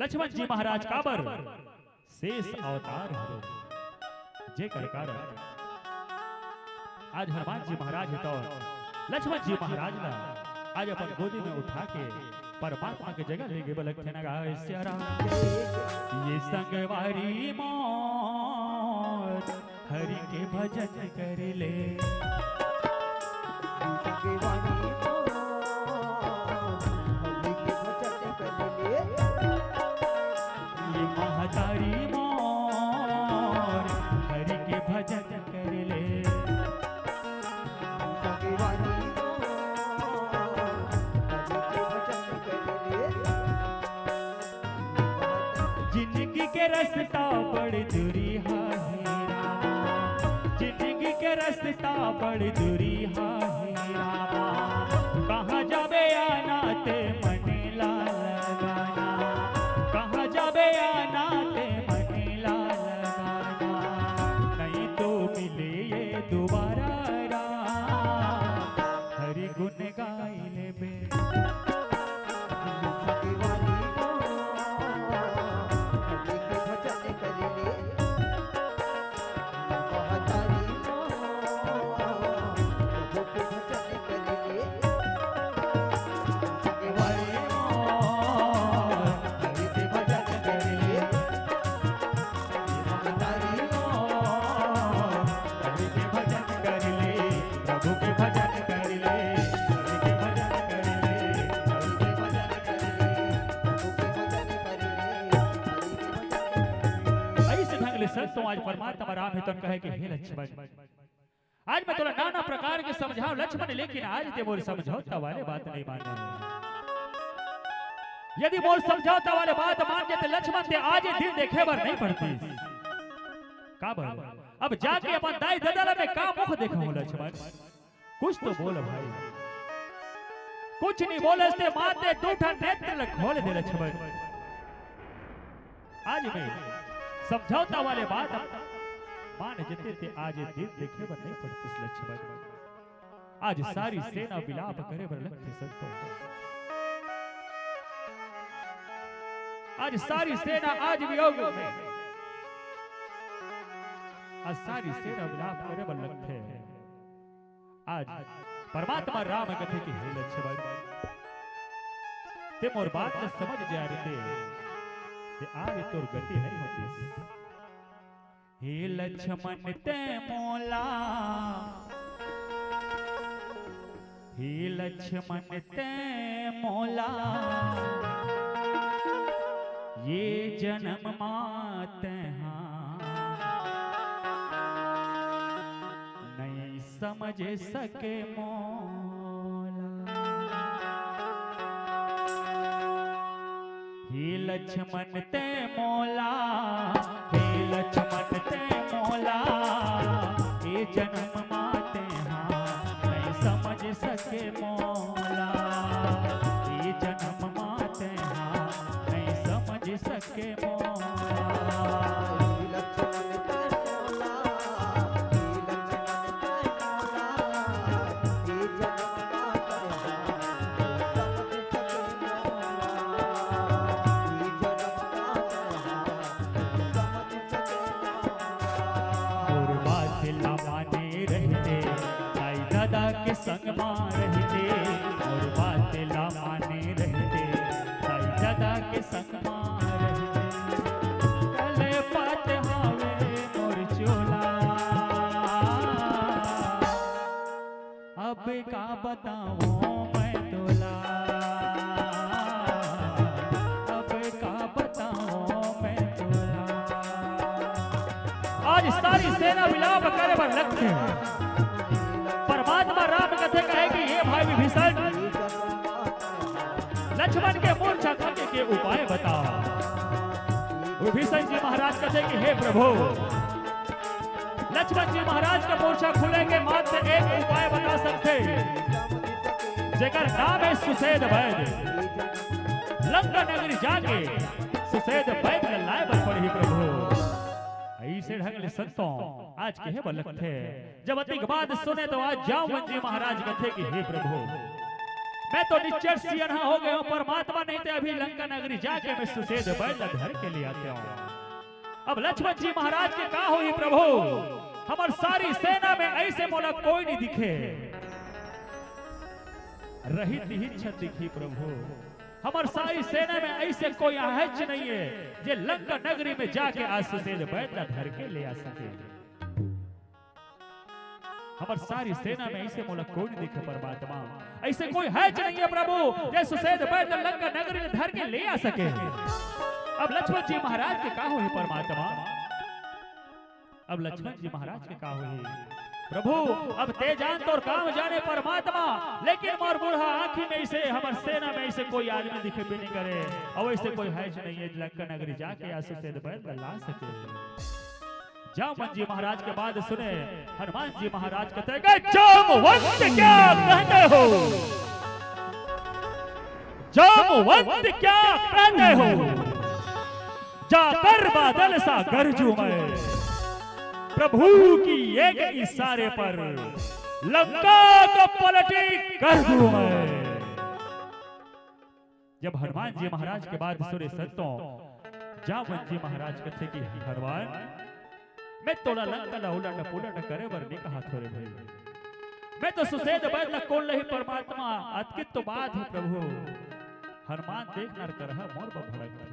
लक्ष्मण जी महाराज काबर शेष अवतार हरे, जेकर कारण आज हनुमान जी महाराज हे तो लक्ष्मण जी महाराज ला आज अपन गोदी में उठा के परमात्मा के जगह ले गे बलक थे नगा श्यारा। ये संगवारी मोर हरि के भजन कर ले। संगवारी मोर हरि के भजन कर ले। ये महतारी मोर हरि के भजन कर ले। संगवारी मोर हरि के भजन कर ले। जिंदगी के रास्ता बड़ दूरी हा हे रामा, जिंदगी के रास्ता बड़ दूरी हा हे रामा। कहाँ जाबे आना ते मन ला लगाना, कहाँ जाबे आना ते मन ला लगाना। नहीं तो मिले ये दोबारा राम, हरि गुण गाई लेबे। ऐसे ढंग ले संतो आज परमात्मा राम हे तन कहे कि हे लक्ष्मण, आज मैं तोला नाना प्रकार के समझाव लक्ष्मण, लेकिन आज ते मोर समझौता वाले बात नहीं माने। यदि मोर समझौता वाले बात मान जाते लक्ष्मण, ते आज ये दिन देखे बर नहीं पड़ती। काबर? अब जाके अपन दाई ददा ला मैं का मुख देखहूं लक्ष्मण? कुछ तो बोल भाई। कुछ नहीं बोले ते माते दू ठन नेत्र ल खोल दे लक्ष्मण। आज मैं समझौता वाले बात मान जते ते आज ये दिन देखे बर नहीं पड़तीस लक्ष्मण। आज सारी सेना विलाप करे बर लगथे संतो। आज सारी सेना आज वियोग में, आज सारी सेना विलाप करे बर लगथे। आज परमात्मा राम कथे कि हे लक्ष्मण, ते मोर बात ल समझ जा रहिते, ते आज तोर गति नहीं होतीस। हे लक्ष्मण ते मोला, हे लक्ष्मण ते मोला, ये जन्म मा तेहा नहीं समझ सके मोला। हे लक्ष्मण ते मोला, हे लक्ष्मण ते मोला, ये जन्म मा तेहा नहीं समझ सके मोला। ये जन्म मा तेहा नहीं समझ सके मोला। मोर बात ला माने रहिते, दाई ददा के संग मा रहिते। मोर बात ला माने रहिते, दाई ददा के संग मा रहिते। कले पात हावे मोर चोला, अब का बतावं मैं तोला, अब का बतावं मैं तोला। आज सारी सेना विलाप करे बर लगथे। परमात्मा राम कथे कहे कि हे भाई विभीषण, लक्ष्मण के मूर्छा खोले के उपाय बता। विभीषण जी महाराज कथे कि हे प्रभु, लक्ष्मण जी महाराज के मूर्छा खुले के मात्र एक उपाय बता सकथे, जेकर नाम हे सुषेध वैद। लंका नगरी जाके सुषेध वैद ल लाए बर पड़ही प्रभु। ऐसे ढंग ले संतो आज कहे बर लगथे। जब अतिक बात सुने तो आज जामवंत जी महाराज कथे कि हे प्रभु, मैं तो निश्चय सियनहा हो गया हूँ परमात्मा, नहीं तो अभी लंका नगरी जाके मैं सुसेध बैल ला धर के ले आते हूँ। अब लक्ष्मण जी महाराज के का होही प्रभु, हमर सारी सेना में ऐसे मोला कोई नहीं दिखे। रहित ही छत दिखी प्रभु, हमर सारी सेना में ऐसे कोई आहेच नहीं है जे लंका नगरी में जाके आज सुसेध बैल ला धर के ले आ सके। हमर सारी सेना में ऐसे मोला कोई नहीं दिखे परमात्मा, ऐसे कोई है च नहीं है प्रभु, जे सुसेध बैल लंका नगरी ले धर के ले आ सके। अब लक्ष्मण जी महाराज के का होही परमात्मा, अब लक्ष्मण जी महाराज के का होही प्रभु। अब ते जान तोर काम जाने परमात्मा, लेकिन मोर बूढ़ा आँखी में ऐसे हमर सेना में ऐसे कोई आदमी दिखे भी नहीं करे, और ऐसे कोई है च नहीं है लंका नगरी जाके आज सुसेध बैल ला सके। जामवंत जी महाराज के बात सुने हनुमान जी महाराज कहते हैं, "जामवंत क्या कहते हो, जामवंत क्या कहते हो, जाकर बादल सा गरजूं मैं, प्रभु की एक इशारे पर लंका को पलटी कर दूं मैं।" जब हनुमान जी महाराज के बात सुने संतों, जामवंत जी महाराज कथे कि हनुमान, मैं तोला लंका ला उलट पुलट करे बर नहीं कहा थोरे भाई, मैं तो सुसेध बैल ला कोन लही परमात्मा, अतके तो बात है प्रभु। हनुमान देख नर करहा मोर बर भड़क थे।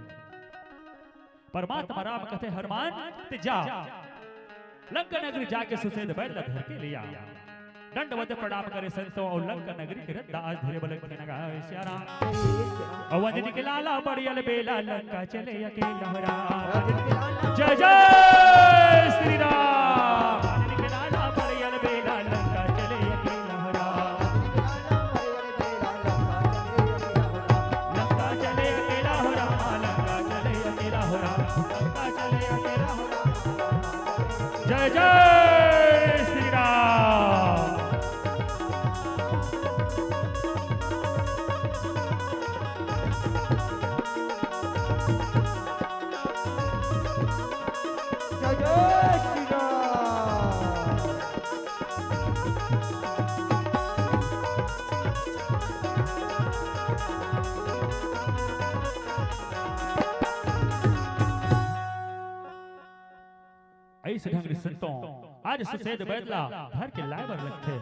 परमात्मा राम कथे हनुमान ते जा, लंका नगरी जाके सुसेध बैल ला धर के ले आ। दंडवत प्रणाम करे संतों और लंका नगरी के रद्दा आज धरे बलक के नगा सिया राम। और अंजनी के लाला बड़ियल बेला लंका चले अकेला हो राम। जय जय श्री राम। अंजनी के लाला बड़ियल बेला लंका चले अकेला हो राम। लंका चले अकेला हो राम, लंका चले अकेला हो राम, लंका चले अकेला हो राम। जय जय श्री राम। जय जय श्री राम। ऐसे ढंग ले संतों, आज सुसेध बैल ला धर के लाए बर लगथे।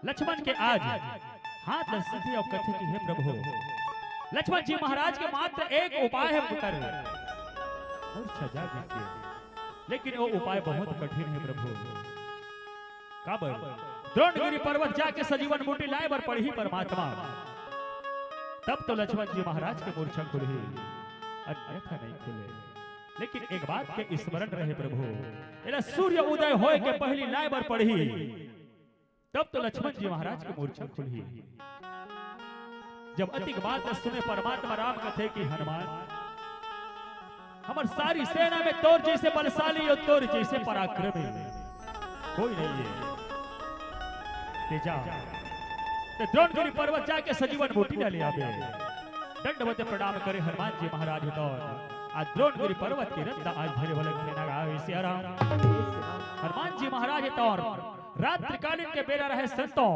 लक्ष्मण के आज हाथ ल सीधे अउ कथे कि हे प्रभु, लक्ष्मण जी महाराज के मात्र एक उपाय है पुत्र, मोर सजा दीजिए, लेकिन वो उपाय बहुत कठिन है प्रभु। काबर? द्रोणगिरी पर्वत जाके सजीवन बूटी लाए बर पड़ही परमात्मा, तब तो लक्ष्मण जी महाराज के मूर्छा खुलही, अन्यथा नहीं खुले। लेकिन एक बात के स्मरण रहे प्रभु, एला सूर्य उदय होए के पहली लाए बर पड़ही, तब तो लक्ष्मण जी महाराज के मूर्छा खुलही। जब अतिक बात सुने परमात्मा राम कथे कि हनुमान, हमर सारी सेना में तोर जैसे बलशाली और तोर जैसे पराक्रमी कोई नहीं है। ते जा, ते द्रोणगिरी पर्वत जाके सजीवन बूटी डाले आबे। दंडवत प्रणाम करे हनुमान जी महाराज तो आज द्रोणगिरी पर्वत के रद्दा आज धरे वाले थे नगा सिया राम। हनुमान जी महाराज तो रात्रिकालीन के बेरा रहे संतों,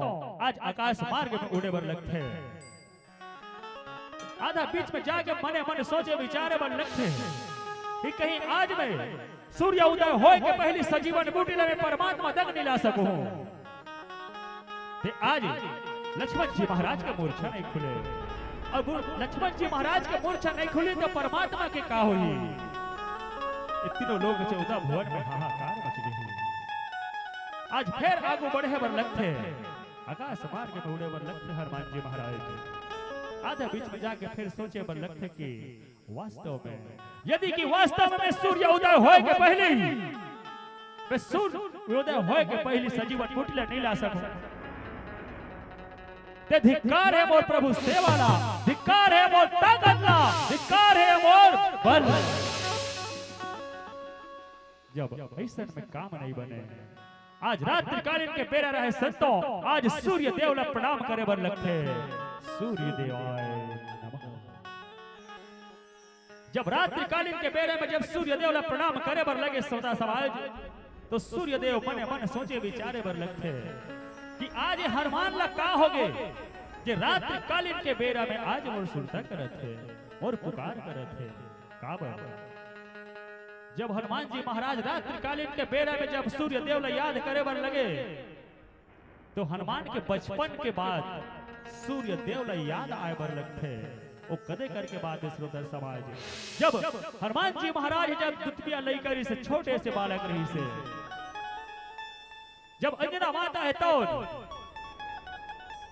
आज आकाश मार्ग में उड़े बर लगथे। आधा बीच में जाके मने मन सोचे विचारे बर लगथे कि कहीं आज मैं सूर्य उदय होए के पहली सजीवन बूटी ला मैं परमात्मा दंग नहीं ला सकूं। ते आज लक्ष्मण जी महाराज के मूर्छा नहीं खुले। अब लक्ष्मण जी महाराज के मूर्छा नहीं खुली तो परमात्मा के का होही? ये तीनों लोग चौदह भुवन में हाहाकार मच गई। आज फिर आगू बढ़े बर लगथे, आकाश मार्ग में उड़े बर लगथे हनुमान जी महाराज। आधा बीच में जाके फिर सोचे बर लगथे कि वास्तव में, यदि कि वास्तव में सूर्य उदय होए के पहले ही, मैं सूर्य उदय होए के पहले सजीवन बूटी ला नहीं ला सकूं, ते धिक्कार है मोर प्रभु सेवा ला, धिक्कार है मोर ताकत ला, धिक्कार है मोर बल। जब ऐसन में काम नहीं बने, आज रात्रिकालीन के बेरा रहे संतों, आज सूर्य देव ला प्रणाम करे बर लगथे। सूर्य देवाय नमः। जब रात्रिकालीन के बेरा में जब सूर्य देव ला प्रणाम करे बर लगे श्रोता समाज, तो सूर्य देव मने मन सोचे विचारे बर लगथे कि आज ये हनुमान ला का होगे, कि रात्रिकालीन के बेरा में आज मोर सुरता करत हे, मोर पुकार करत हे। काबर? जब हनुमान जी महाराज रात्रिकालीन के बेरा में जब सूर्य देव ला याद करे बर लगे, तो हनुमान के बचपन के बात सूर्य देव ला याद आए बर लगथे। वो कदे करके बात हे श्रोता समाज, जब हनुमान जी महाराज जब दुतबिया लइका रहिसे, छोटे से बालक रहिसे, जब अंजना माता हे तौन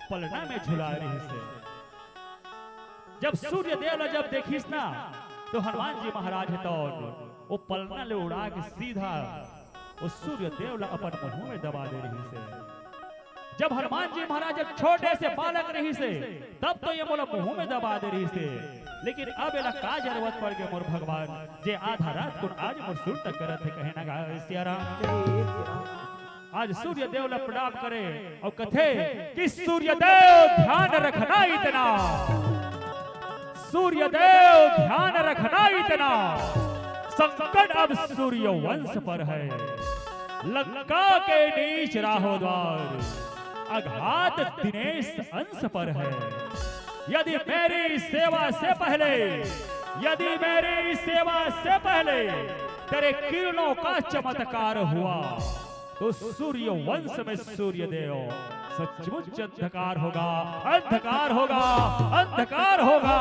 पलना में झुलाए रहिसे, जब सूर्य देव ला जब देखिस ना, तो हनुमान जी महाराज हे तौन वो पलना ले उड़ा के सीधा वो सूर्य देव ला अपन मुंह में दबा दे रहिसे। जब हनुमान जी महाराज जब छोटे से बालक रहिसे, तब तो ये मोला मुंह में दबा दे रहिसे, लेकिन अब एला का जरूरत पड़ गे मोर भगवान, जे आधा रात कुन आज मोर सुरता करत हे, कहे ना गा सिया राम। आज सूर्य देव ला प्रणाम करे अउ कथे कि सूर्य देव ध्यान रखना इतना, सूर्य देव ध्यान रखना इतना, संकट अब सूर्यवंश पर है, लंका के नीच राहो द्वार, अघात दिनेश अंश पर है। यदि मेरी सेवा से पहले, यदि मेरी सेवा से पहले तेरे किरणों का चमत्कार हुआ, तो सूर्यवंश में सूर्य देव सचमुच अंधकार होगा, अंधकार होगा, अंधकार होगा।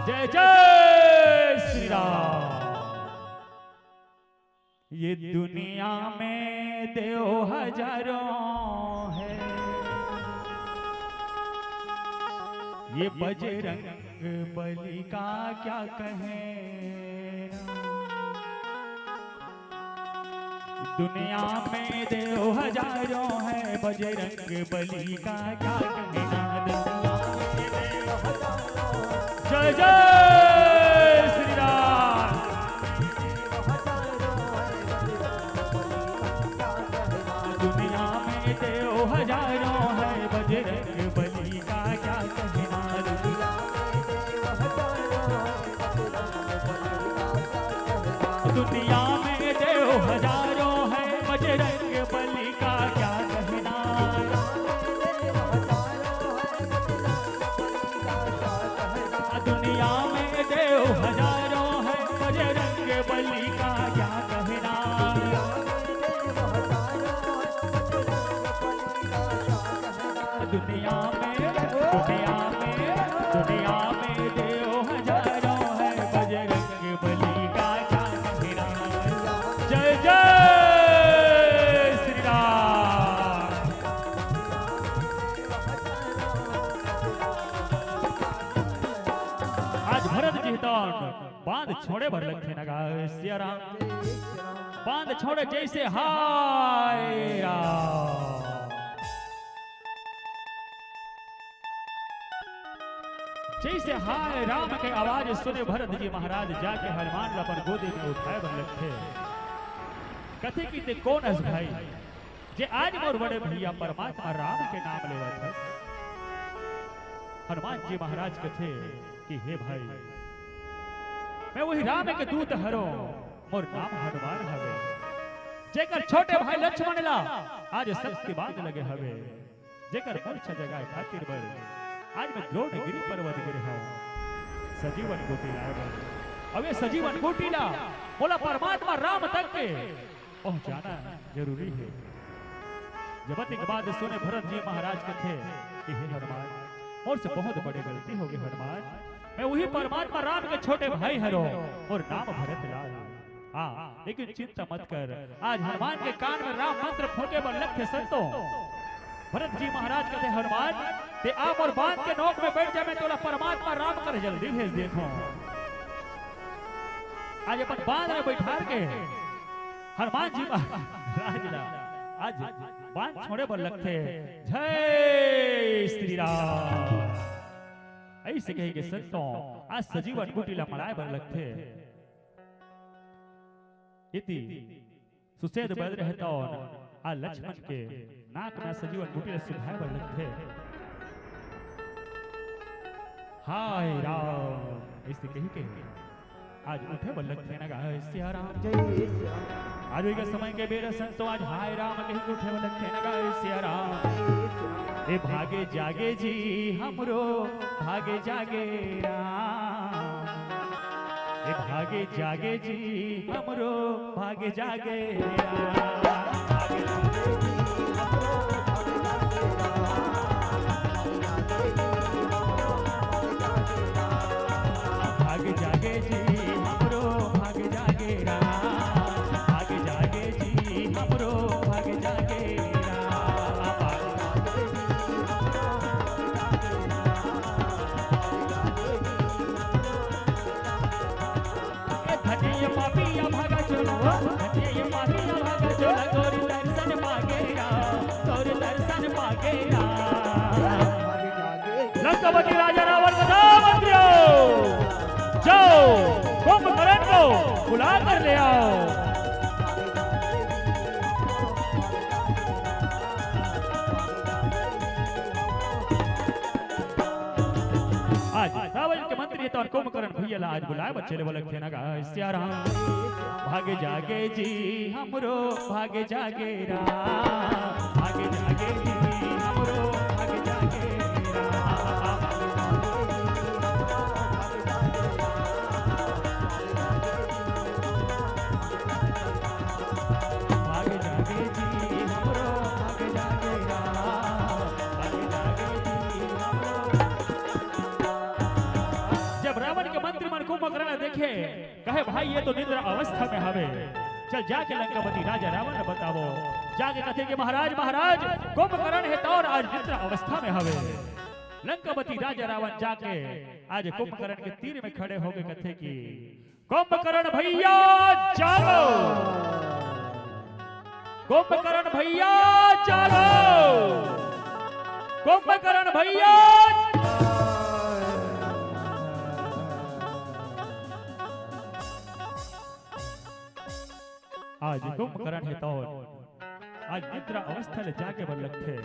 जय जय श्री राम। ये दुनिया में देव हजारों है, ये बजरंग बली का क्या कहें। दुनिया में देव हजारों है, बजरंग बली का क्या कहना। दुनिया में देव हजारों, जय जय श्री राम। दुनिया में देव हजारों है, बजरंग बली का क्या कहना। दुनिया में देव हजारों है, बजरंग बली का क्या कहना। दुनिया में देव हजारों है, बजरंग बली का क्या कहना। दुनिया में, दुनिया में, दुनिया में देव हजारों है, बजरंग बली का क्या कहना। जय जय श्री राम। आज भरत जी तौन बांध छोड़े बर लगथे ना गा सिया राम। बांध छोड़े जैसे हाय राम, जैसे हाय राम के आवाज सुने भरत जी महाराज जाके हनुमान ला अपन गोदी में उठाए बर लगथे। कथे कि ते कोन हस भाई, जे आज मोर बड़े भैया परमात्मा राम के नाम लेवत हस। हनुमान जी महाराज कथे कि हे भाई, मैं वही राम के दूत हरों, मोर नाम हनुमान हवे, जेकर छोटे भाई लक्ष्मण ला आज शक्ति बांध लगे हवे, जेकर मूर्छा जगाए खातिर बर आज मैं द्रोणगिरी पर्वत गिरे हूँ सजीवन बूटी लाए बर। अब ये सजीवन बूटी ला मोला परमात्मा राम तक के पहुंचाना जरूरी है। जब अतिक बात सुने भरत जी महाराज कथे कि हे हनुमान, मोर से बहुत बड़े गलती हो गई हनुमान, मैं वही परमात्मा राम के छोटे भाई हरों, मोर नाम भरत लाल। हाँ, लेकिन चिंता मत कर, आज हनुमान के कान में राम मंत्र फूंके बर लगथे संतों। भरत जी महाराज कथे हनुमान, ते आ मोर बांध के नोक में बैठ जा, मैं तोला परमात्मा राम कर जल्दी भेज देथों। आज अपन बांध में बैठार के हनुमान जी महाराज ला आज बांध छोड़े बर लगथे। जय श्री राम। ऐसे कहे के संतों आज सजीवन बूटी ला मड़ाए बर लगथे। इति सुषेण बदे रहे तौन आ लक्ष्मण के नाक में सजीवन बूटी ला सुंघाए बर लगथे। हाय राम, ऐसे कही के आज उठे बर लगथे ना गा सिया राम। जय सिया राम। आज वही का समय के बेरा संतो आज हाय राम कही के उठे वाला खेना गाय सिया राम। ए भागे जागे जी हमरो, भागे जागे राम। ए भागे जागे जी हमरो, भागे जागे राम। भाग जागे जी हमरो, भाग जागे राम। भाग जागे जी हमरो, भाग जागे राम। ए धनिया पापिया भागा चोला, धनिया पापिया भागा चोला, तोर दर्शन पागे राम, तोर दर्शन पागे राम। लंकापति राजा रावण का दामन दियो। जाओ, कुंभकर्ण को बुला कर ले आओ। आज रावण के मंत्री तो कुंभकर्ण भैया ला आज बुलाए बच्चे ले बोले खेना गाय सिया राम। भाग जागे जी हमरो, भाग जागे राम। भाग जागे जी हमरो, भाग जागे राम। भाग जागे जी हमरो, भाग जागे राम। भाग जागे जी हमरो। जब रावण के मंत्री मन कुंभकर्ण देखे, कहे, "भाई, ये तो निद्रा अवस्था में हवे, चल जाके लंकापति राजा रावण ने बतावो।" जाके कथे कि, "महाराज, महाराज, कुंभकर्ण हे तौर आज निद्रा अवस्था में हवे।" लंकापति राजा रावण जाके आज कुंभकर्ण के तीर में खड़े होके कथे कि, "कुंभकर्ण भैया जागो, कुंभकर्ण भैया जागो, कुंभकर्ण भैया।" आज कुंभकर्ण हे तौर आज निद्रा अवस्था ले जागे बर लगथे।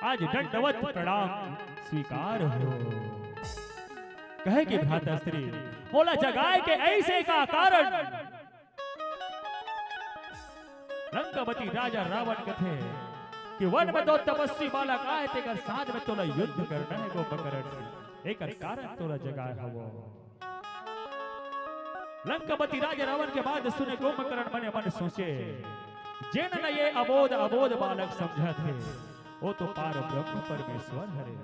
आज दंडवत प्रणाम स्वीकार हो। कहे कि भ्राता श्री, मोला जगाए के ऐसे का कारण? लंकापति राजा रावण कथे कि वन में दो तपस्वी बालक आए, तेकर साथ में तोला युद्ध करना हे कुंभकर्ण। एकर कारण तोला जगाए हवो। लंकापति राजा रावण के बात सुने कुंभकर्ण मने मन सोचे, "जेन ल ये अबोध अबोध बालक समझत हे, वो तो पार ब्रह्म परमेश्वर हरे।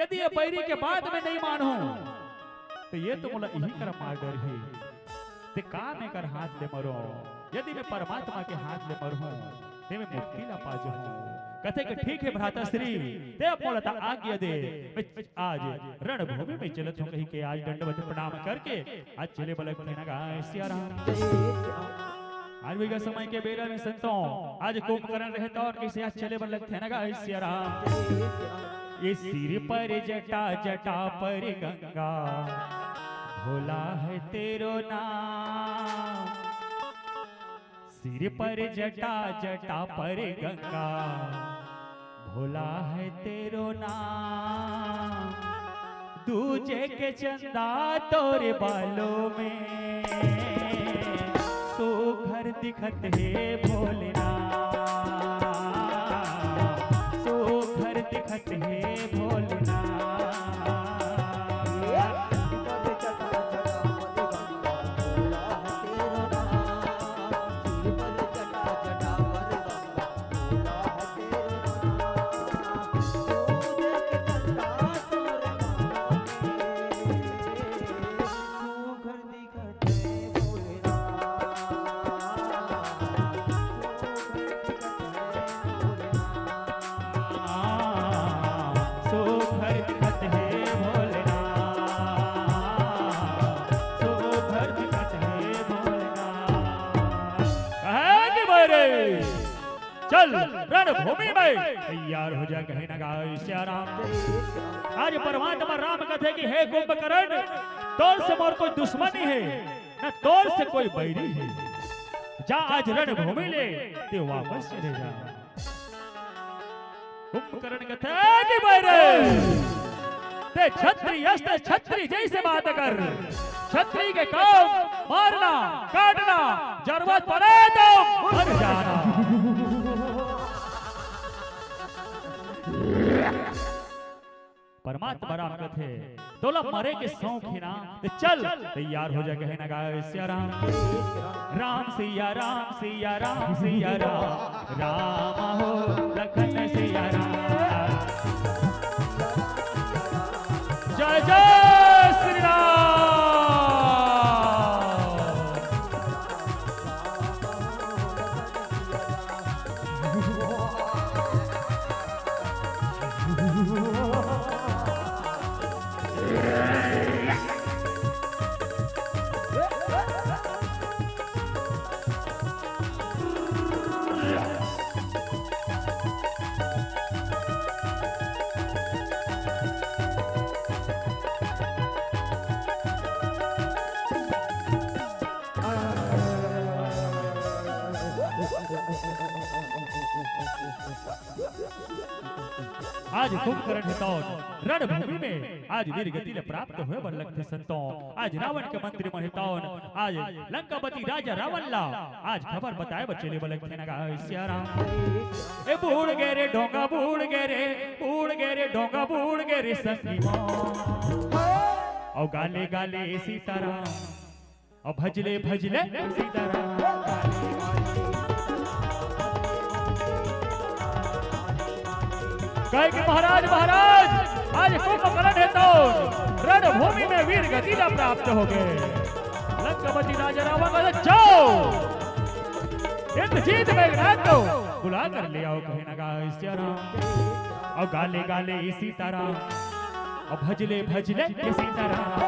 यदि ये बैरी के बात में नहीं मानहूं, तो ये तो मोला इही कर मार डरही। ते का मैं कर हाथ ले मरो? यदि मैं परमात्मा के हाथ ले मरहूं, ते मैं मुक्ति ला पा जहूं।" कथे कि, "ठीक हे भ्राता श्री, ते अब मोला त आज्ञा दे, मैं आज रणभूमि में चलत हूं," कही के आज दंडवत प्रणाम करके आज चले बलक थे ना गाय सिया राम। आज भी का समय के बेरा में संतो, आज कुंभकर्ण रहता और किसे आज चले बलक थे ना गाय सिया राम। ये सिर पर जटा, जटा पर गंगा, भोला है तेरो नाम। सिर पर जटा, जटा पर गंगा, भोला है तेरो नाम। दूजे के चंदा तोरे बालों में, सुघर दिखत हे भोलेनाथ, सुघर दिखत हे भोलेनाथ। चल रणभूमि में तैयार हो जा, कहे ना गाय सिया राम। आज परमात्मा राम कथे कि हे कुंभकर्ण, तोर से मोर कोई दुश्मनी हे, न तोर से कोई बैरी हे। जा आज रणभूमि ले ते वापस चले जा। कुंभकर्ण कथे कि बैरी, ते छत्री अस ते छत्री जैसे बात कर। छत्री के काम मारना, काटना, जरूरत पड़े तो मर जाना। परमात्मा राम कथे, "तोला मरे के शौक हे ना, त चल, तैयार हो जा," कहे ना गा सिया राम। राम सिया राम, सिया राम, सिया राम, राम हो लखन सिया राम। जय जय श्री राम। आज कुंभकर्ण हे तौन रणभूमि में आज वीर गति ले प्राप्त होय बर लगथे संतों। आज रावण के मंत्री मन हे तौन आज लंकापति राजा रावण ला आज खबर बताए बर चले बर लगथे ना गा सिया राम। ए बूड़ गे रे ढोंगा बूड़ गे रे, बूड़ गे रे ढोंगा बूड़ गे रे संगी मान। अउ गाले गाले सीताराम, अउ भजले भजले सीताराम। कहे कि महाराज, महाराज, आज कुंभकर्ण हे तौन रणभूमि में वीर गति ला प्राप्त हो गे। लंकापति राजा रावण कथे, "जाओ, इंद्रजीत मेघनाथ को बुला कर ले आओ," कहे ना गा सिया राम। अउ गाले गाले सीताराम, अउ भजले भजले सीताराम।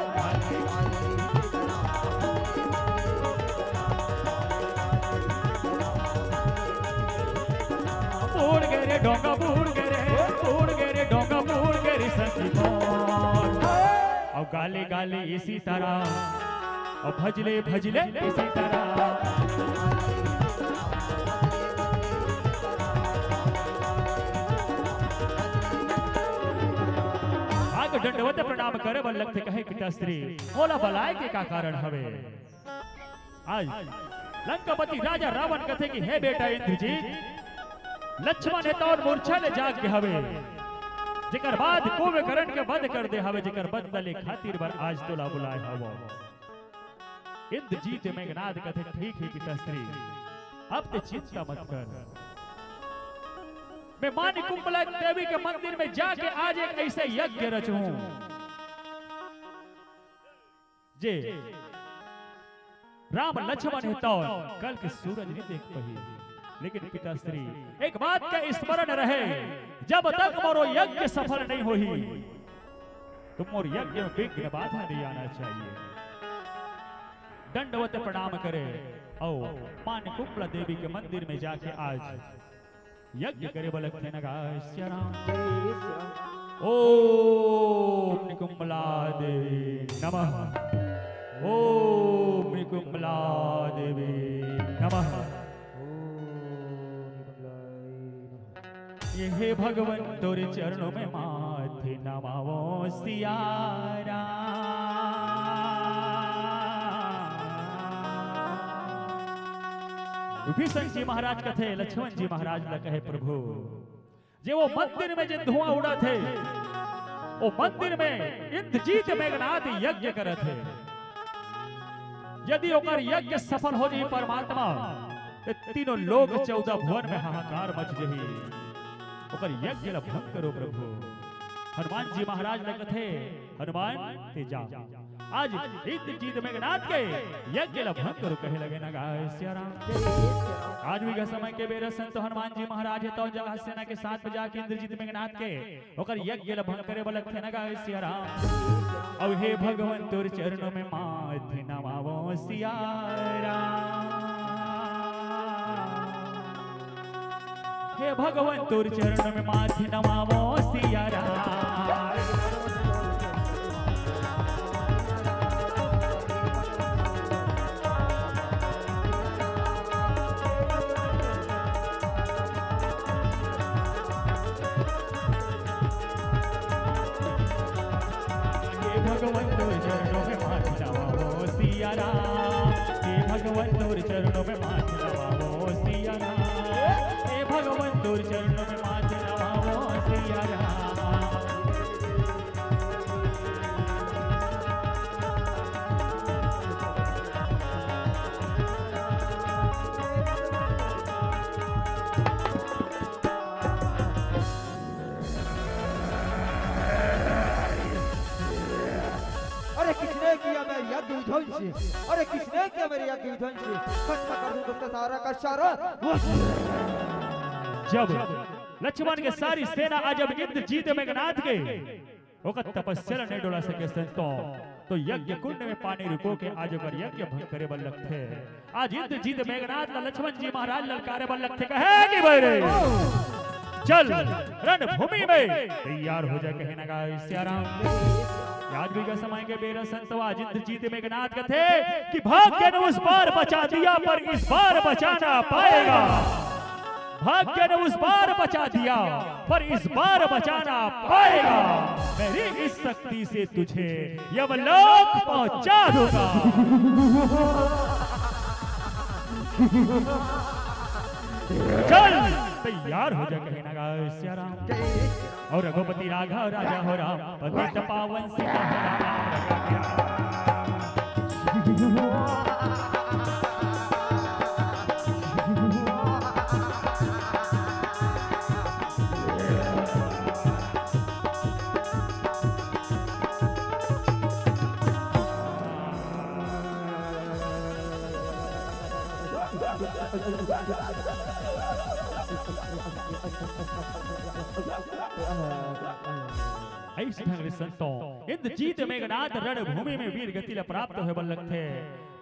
बूड़ गे रे ढोंगा बूड़ गे रे, बूड़ गे रे ढोंगा बूड़ गे रे संगी मान। अउ गाले गाले सीताराम, अउ भजले भजले सीताराम। आके दंडवत प्रणाम करे बर लगथे, कहे, "पिताश्री, मोला बलाए के का कारण हवे?" आज लंकापति राजा रावण कथे कि, "हे बेटा इंद्रजीत, लक्ष्मण हे तौन मूर्छा ले जाग गे हवे, जेकर बाद कुंभकर्ण के वध कर दे हवे, जेकर बदला ले खातिर बर आज तोला बुलाए हवं।" इंद्रजीत मेघनाद कथे, "ठीक हे पिताश्री, अब ते चिंता मत कर। मैं माँ निकुंभला देवी के मंदिर में जाके आज एक ऐसे यज्ञ रचहूं, जे राम लक्ष्मण हे तौन कल के सूरज नहीं देख पाही। लेकिन पिताश्री, एक बात का स्मरण रहे, जब तक मोरो यज्ञ सफल नहीं होही, तो मोर यज्ञ में विघ्न बाधा नहीं आना चाहिए।" दंडवत प्रणाम करे अउ माँ निकुंभला देवी के मंदिर में जाके आज यज्ञ करे बर लगथे ना गा सिया राम। ओम निकुंभला देवी नमः। ओम निकुंभला देवी नमः। ये हे भगवन तोरे चरणों में माथे नमावो सिया राम। विभीषण जी महाराज कथे, लक्ष्मण जी महाराज ल कहे, "प्रभु, जे वो मंदिर में जे धुआं उड़त हे, वो मंदिर में इंद्रजीत मेघनाद यज्ञ करत हे। यदि ओकर यज्ञ सफल हो जाही परमात्मा, ते तीनों लोक चौदह भुवन में हाहाकार मच जाही। ओकर यज्ञ ल भंग करो प्रभु।" हनुमान जी महाराज ल कथे, "हनुमान ते जा।" आज इंद्रजीत मेघनाद के यज्ञ ल भंग करो कहे लगे ना गा सिया राम। आज भी समय के बेरा संत हनुमान जी महाराज हे तौन जगह सेना के साथ में जाके इंद्रजीत मेघनाद के ओकर यज्ञ ल भंग करे बर लगथे ना गा सिया राम। अउ हे भगवन तोर चरणों में माथे नमावो सिया राम। हे भगवन तोर चरण में माथे नमावो सिया राम। हे भगवन तोर चरणों में माथे नमावो सिया राम। भगवान तोर चरणों में माथ नवावो सिया राम। हे भगवान तोर चरणों में माथ नवावो सिया राम। अरे किसने किया मेरे यज्ञ विध्वंस? अरे किसने किया मेरे यज्ञ विध्वंस? खत्म कर दूं उसका सारा का सारा। जब लक्ष्मण के सारी सेना आ जब इंद्रजीत मेघनाथ के ओकर तपस्या ल नइ डोला सके संतों, तो यज्ञ कुंड में पानी रुको के आज ओकर यज्ञ भंग करे बर लगथे। आज इंद्रजीत मेघनाथ ल लक्ष्मण जी महाराज ललकारे बर लगथे, कहे कि भाई रे, चल रणभूमि में तैयार हो जा, कहे ना गाय सिया राम। आज भी का समय के बेरा संतों, आज इंद्रजीत मेघनाथ कथे कि भाग्य ने उस बार बचा दिया पर इस बार बचा ना पाएगा। भाग्य ने उस बार बचा दिया पर इस बार बचा ना पाएगा। मेरी इस शक्ति से तुझे यमलोक पहुंचा दूंगा। चल तैयार हो जा, कहे ना गाय सिया राम। और रघुपति राघव राजा हो राम, पतित पावन सिया हो राम। अइसे ढंग ले संतों, इंद्रजीत मेघनाथ रणभूमि में वीर गति ला प्राप्त होय बर लगथे।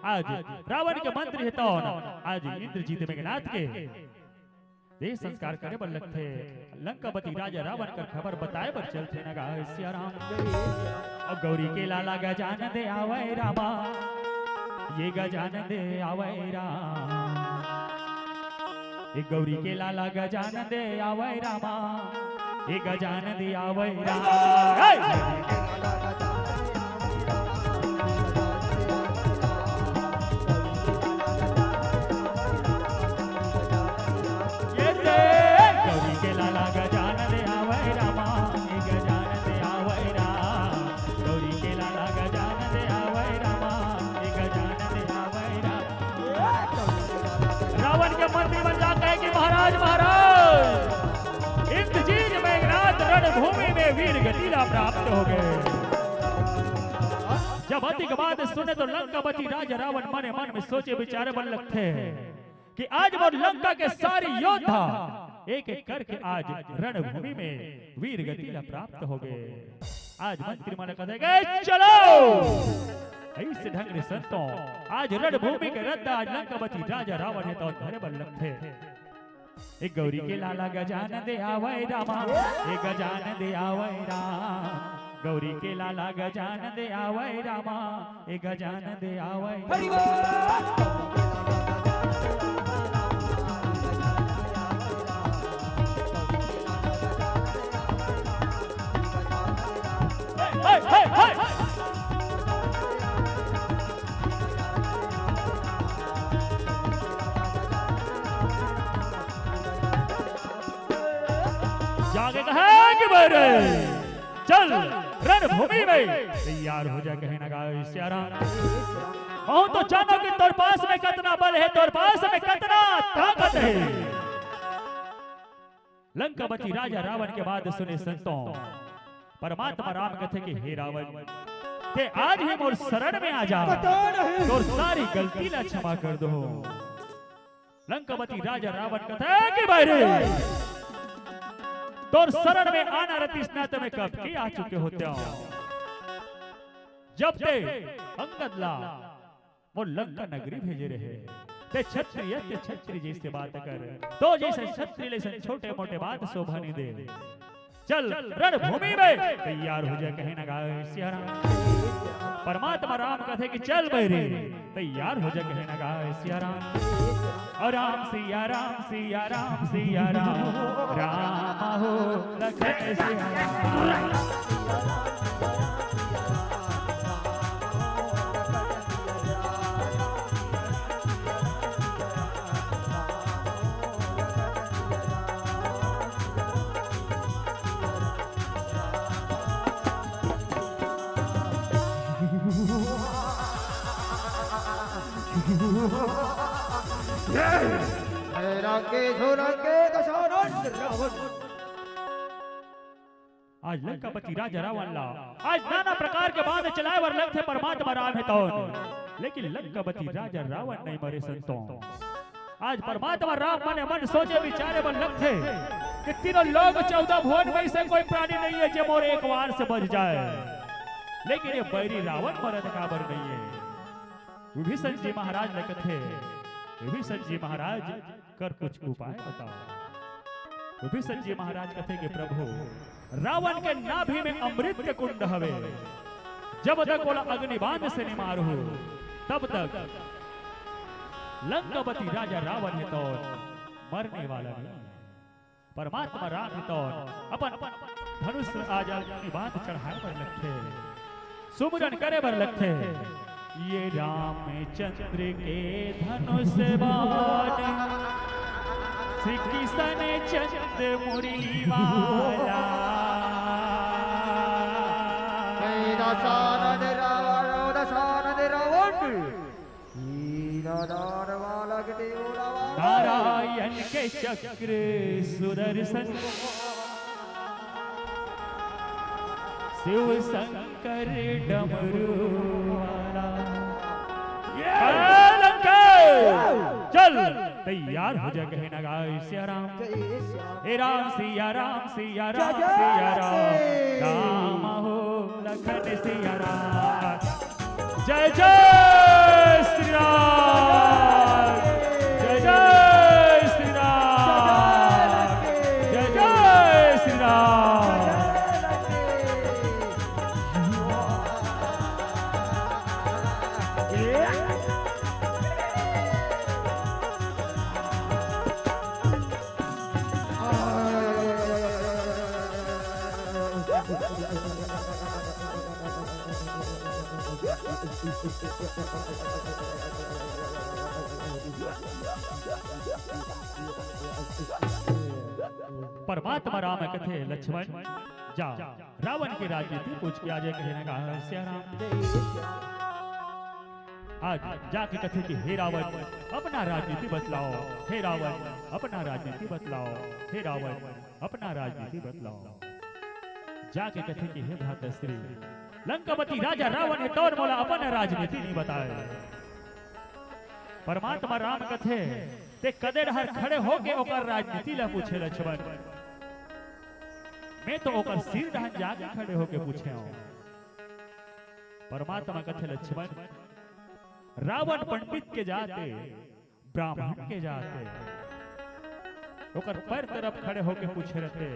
आज रावण के मंत्री हे तौन, आज इंद्रजीत मेघनाथ के देह संस्कार करे बर लगथे। लंकापति राजा रावण कर खबर बताए बर चलथे न गाय सिया राम। अब गौरी के लाला गजानन दे आवै रामा, ये गजानन दे आवै राम। ए गौरी के लाला गजानन दे आवै रामा, ए गजानन दे आवै राम। हे! ये रे! गौरी के लाला गजानन दे आवै रामा, ए गजानन दे आवै राम। गौरी के लाला गजानन दे आवै रामा, ए गजानन दे आवै राम। रावण के मंत्री मन जा कहे कि महाराज, महाराज, इंद्रजीत मेघनाथ रणभूमि में वीर गति ला प्राप्त हो गए। जब अतिक बात सुने तो लंकापति राजा रावण मने मन में सोचे विचारे बर लगथे कि आज मोर लंका के सारे योद्धा एक एक करके आज रणभूमि में वीर गति ला प्राप्त हो गए। आज मंत्री मन कथे गए, चलो। अइसे ढंग ले संतों, आज रणभूमि के रद्दा आज लंकापति राजा रावण हे तौन धरे बर लगथे। ए गौरी के लाला गजानन दे आवै रामा, ए गजानन दे आवै राम। गौरी के लाला गजानन दे आवै रामा, ए गजानन दे आवै। हरि बोल। हे, हे, हे। जाके कहा कि मेरे चल रणभूमि में तैयार हो जा, कहे ना गाय सिया राम। कहूं तो जानो कि तोर पास में कितना बल है, तोर पास में कितना ताकत है। लंकापति राजा रावण के बात सुने संतों, परमात्मा राम कथे कि हे रावण, ते आज ही मोर शरण में आ जा, तोर सारी गलती ला क्षमा कर दो। लंकापति राजा रावण कथे कि भाई रे, तोर शरण में आना रतिस ना तो मैं कब के आ चुके होतेंव। जब ते अंगद ला मोर लंका नगरी भेजे रहे, ते क्षत्रिय, ते क्षत्रिय जैसे बात कर, तो जैसे क्षत्रिय ले छोटे मोटे बात शोभा नहीं दे। चल रणभूमि में तैयार हो जा, कहे ना गाय सिया राम। परमात्मा राम कथे कि चल मेरे तैयार हो जा, कहे ना गाय सिया राम। और राम सिया राम, सिया राम, सिया राम, राम हो लखन सिया राम। रंगे झुरंगे दशानन रावण। आज लंकापति राजा रावण ला आज नाना प्रकार के बाण चलाए बर लगथे परमात्मा राम हे तौन, लेकिन लंकापति राजा रावण नहीं मरे संतों। आज परमात्मा राम मने मन सोचे विचारे बर लगथे कि तीनों लोक चौदह भुवन में से कोई प्राणी नहीं है जो मोर एक वार से बच जाए, लेकिन ये बैरी रावण मरत काबर नहीं है। विभीषण जी महाराज ने कथे, विभीषण जी महाराज कर कुछ उपाय बताओ। विभीषण जी महाराज कथे कि प्रभु, रावण के नाभि में अमृत के कुंड हवे, जब तक ओला अग्निबाण से निमार हो, तब तक लंकापति राजा रावण हे तौन मरने वाला नहीं। परमात्मा राम हे तौन अपन धनुष आज अग्निबाण चढ़ाए बर लगथे, सुमिरन करे बर लगथे। ये रामचंद्र के धनुष बाण, श्री किशन चंद्र मुरली वाला। दशानन रावण, दशानन रावण। हीरा दान वाला के देवला वाला। नारायण के चक्र सुदर्शन, शिव शंकर डमरू वाला। ये लंका! चल, तैयार हो जा, कहे नगाय सिया राम। जय श्याम। हे राम सिया राम, सिया राम, जय जय सिया राम। श्री राम हो लखन सिया राम। जय जय श्री राम, जय जय श्री राम, जय जय श्री राम। परमात्मा राम कथे, लक्ष्मण, जा, रावण के राजनीति पूछ के आ जाए, कहे नगाय सिया राम। आज जाके कथे कि हे रावण, अपना राजनीति बतलाओ, हे रावण, अपना राजनीति बतलाओ, हे रावण, अपना राजनीति बतलाओ। जाके कथे कि हे भ्रातश्री, लंकापति राजा रावण हे तौन मोला अपन राजनीति नहीं बताए। परमात्मा राम कथे, ते कदे डहर खड़े होके ओकर राजनीति ला पूछे लक्ष्मण? मैं तो ओकर सिर डहन जाके खड़े होके पूछे हूँ। परमात्मा कथे, लक्ष्मण, रावण पंडित के जात ए, ब्राह्मण के जात ए, ओकर पैर तरफ खड़े होके पूछे रहते,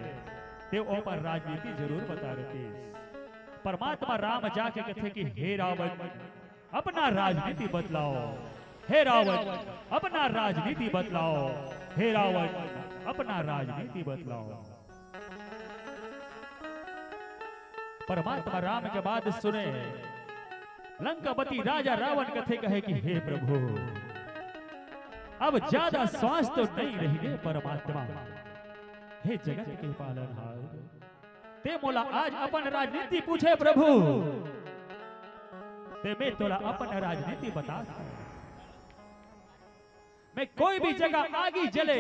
ते ओकर राजनीति जरूर बता रहतीस। परमात्मा राम जाके कथे कि हे रावण, अपना राजनीति बतलाओ, हे रावण, अपना राजनीति बतलाओ, हे रावण, अपना राजनीति बतलाओ। परमात्मा राम के बात सुने लंकापति राजा रावण कथे, कहे कि हे प्रभु, अब ज्यादा सांस तो नहीं रहिगे परमात्मा, हे जगत के पालनहार, ते मोला आज अपन राजनीति पूछे प्रभु, ते मैं तोला अपन राजनीति बता। मैं कोई भी जगह आगी जले,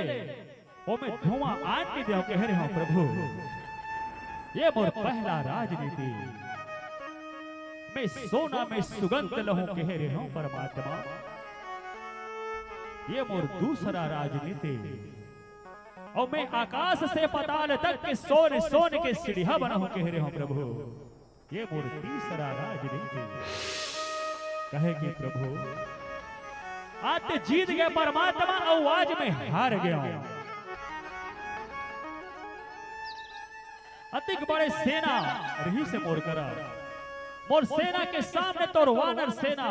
ओमे धुआं आन नहीं देव, कहे रहे हूँ प्रभु। ये मोर पहला राजनीति। मैं सोना में सुगंध लहूं, कहे रहे हूँ परमात्मा। ये मोर दूसरा राजनीति। और मैं आकाश से पाताल तक के सोन सोन के सीढ़िया बनाऊं, कहे रहे हूँ प्रभु। ये मोर तीसरा राजनीति। कहे कि प्रभु, आज ते जीत गए परमात्मा, अउ आज मैं हार गया हूं। अतिक बड़े सेना रहिसे मोर करा, मोर सेना के सामने तोर वानर सेना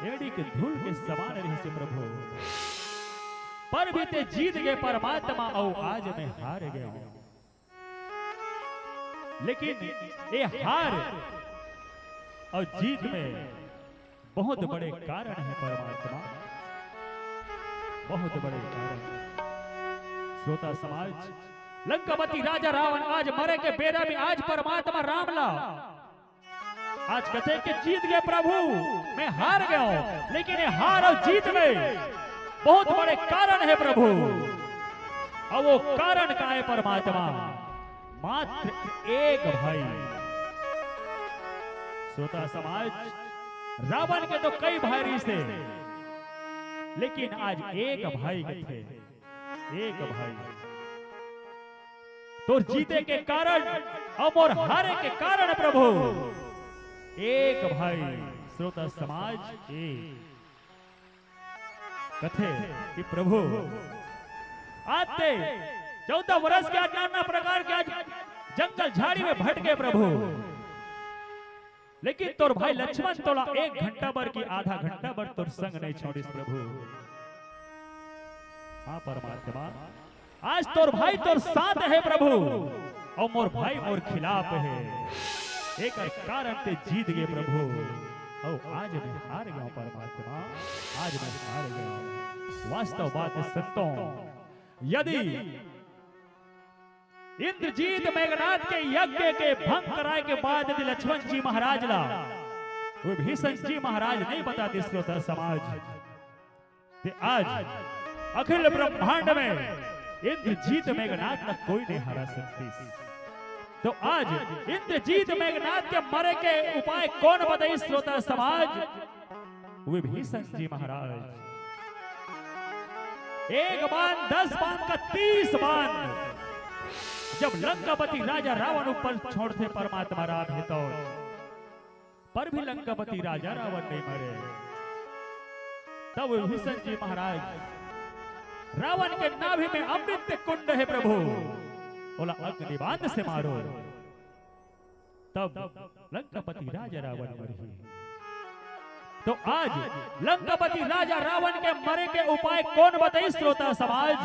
एड़ी के धूल के समान रहिसे प्रभु, पर भी ते जीत गए परमात्मा, अउ आज मैं हार गया हूं। लेकिन ये हार और जीत में बहुत बड़े कारण है परमात्मा, बहुत बड़े कारण। श्रोता समाज, लंकापति राजा रावण आज मरे के बेरा में आज परमात्मा राम ला कथे कि जीत गे प्रभु, मैं हार गयो हूँ, लेकिन ये हार अउ जीत में बहुत बड़े कारण हे प्रभु। अउ वो कारण का हे परमात्मा? मात्र एक भाई। श्रोता समाज, रावण के तो कई भाई रिहिसे, लेकिन आज एक भाई कथे, एक भाई। तोर जीते के कारण अउ मोर हारे के कारण प्रभु, एक भाई। श्रोता समाज, एक कथे कि प्रभु, आज ते चौदह वर्ष के आज नाना प्रकार के आज जंगल झाड़ी में भटके प्रभु, लेकिन तोर भाई लक्ष्मण तोला एक घंटा बर की आधा घंटा बर तोर संग नहीं छोड़िस प्रभु। हाँ परमात्मा, आज तोर भाई तोर साथ हे प्रभु, अउ मोर भाई मोर खिलाफ हे। एकर कारण ते जीत गे प्रभु, अउ आज मैं हार गयो परमात्मा, आज मैं हार गयो। वास्तव बात संतों, यदि इंद्रजीत मेघनाथ के यज्ञ के भंग कराए के बाद यदि लक्ष्मण जी महाराज ला विभीषण जी महाराज नहीं बता दिस श्रोता समाज, ते आज अखिल ब्रह्मांड में इंद्रजीत मेघनाथ ला कोई नहीं हरा सकतिस। तो आज इंद्रजीत मेघनाथ के मरे के उपाय कोन बताइस श्रोता समाज? विभीषण जी महाराज। एक बाण, दस बाण का तीस बाण जब लंकापति राजा रावण ऊपर छोड़थे परमात्मा राम हे तो, पर भी लंकापति राजा रावण नहीं मरे। तब विभीषण जी महाराज रावण के नाभि में अमृत कुंड हे प्रभु, ओला अग्निबाण से मारो। तब लंकापति राजा रावण मरही। तो आज लंकापति राजा रावण के मरे के उपाय कोन बताइस श्रोता समाज?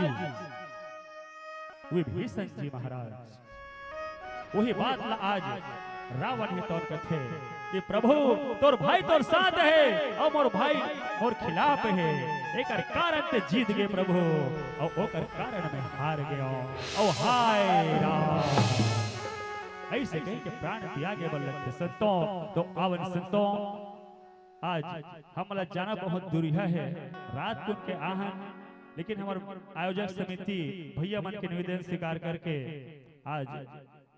विभीषण जी महाराज। वही बात ला आज रावण हे तोर कथे कि प्रभु, तोर भाई तोर साथ हे अउ मोर भाई मोर खिलाफ हे, एकर कारण ते जीत गे प्रभु, अउ ओकर कारण मैं हार गयो। अउ हाय राम, ऐसे कहि के प्राण त्यागे बर लगथे संतों। तो आवन संतों, आज हमला जाना बहुत दूरिहा हे, रात कुन के आहन, लेकिन हमर आयोजक समिति भैया मन के निवेदन स्वीकार करके आज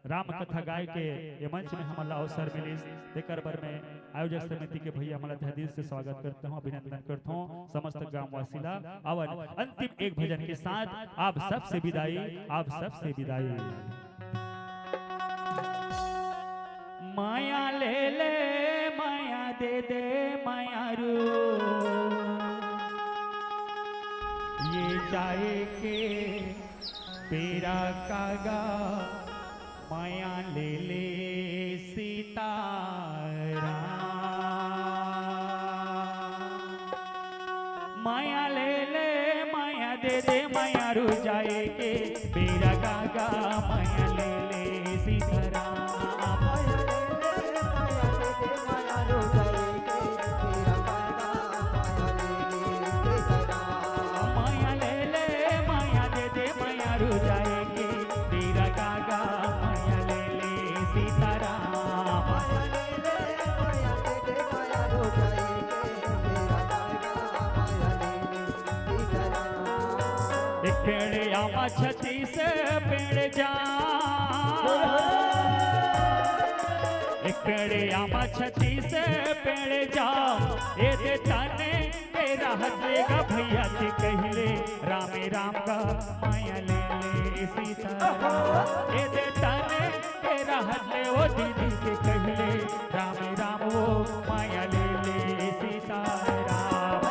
राम कथा गाय के ये मंच में हमला अवसर मिलिस, तेकर बर मैं आयोजक समिति के भैया मन ला तहे दिल से स्वागत करता हूँ, अभिनंदन करता हूँ समस्त ग्रामवासी ला। अवन अंतिम एक भजन के साथ आप सबसे विदाई, आप सबसे विदाई। माया ले ले, माया दे दे, माया रू। ये जाए के बेरा कागा, माया ले ले सीताराम। माया ले ले, माया दे दे, माया रू जाए के बेरा कागा, माया ले ले सीताराम। माया ले ले, माया दे दे, माया रू जाए के बेरा कागा, माया ले ले सीताराम। एक पेड़ आमा छत्तीस पेड़ जाम, एक पेड़ आमा छत्तीस पेड़ जाम, ए दे तने के रहत ले गा भैया के कहले, रामे राम का माया ले ले सीताराम। ए दे तने के रहत ले ओ दीदी के कहले, रामे राम वो माया ले ले सीताराम।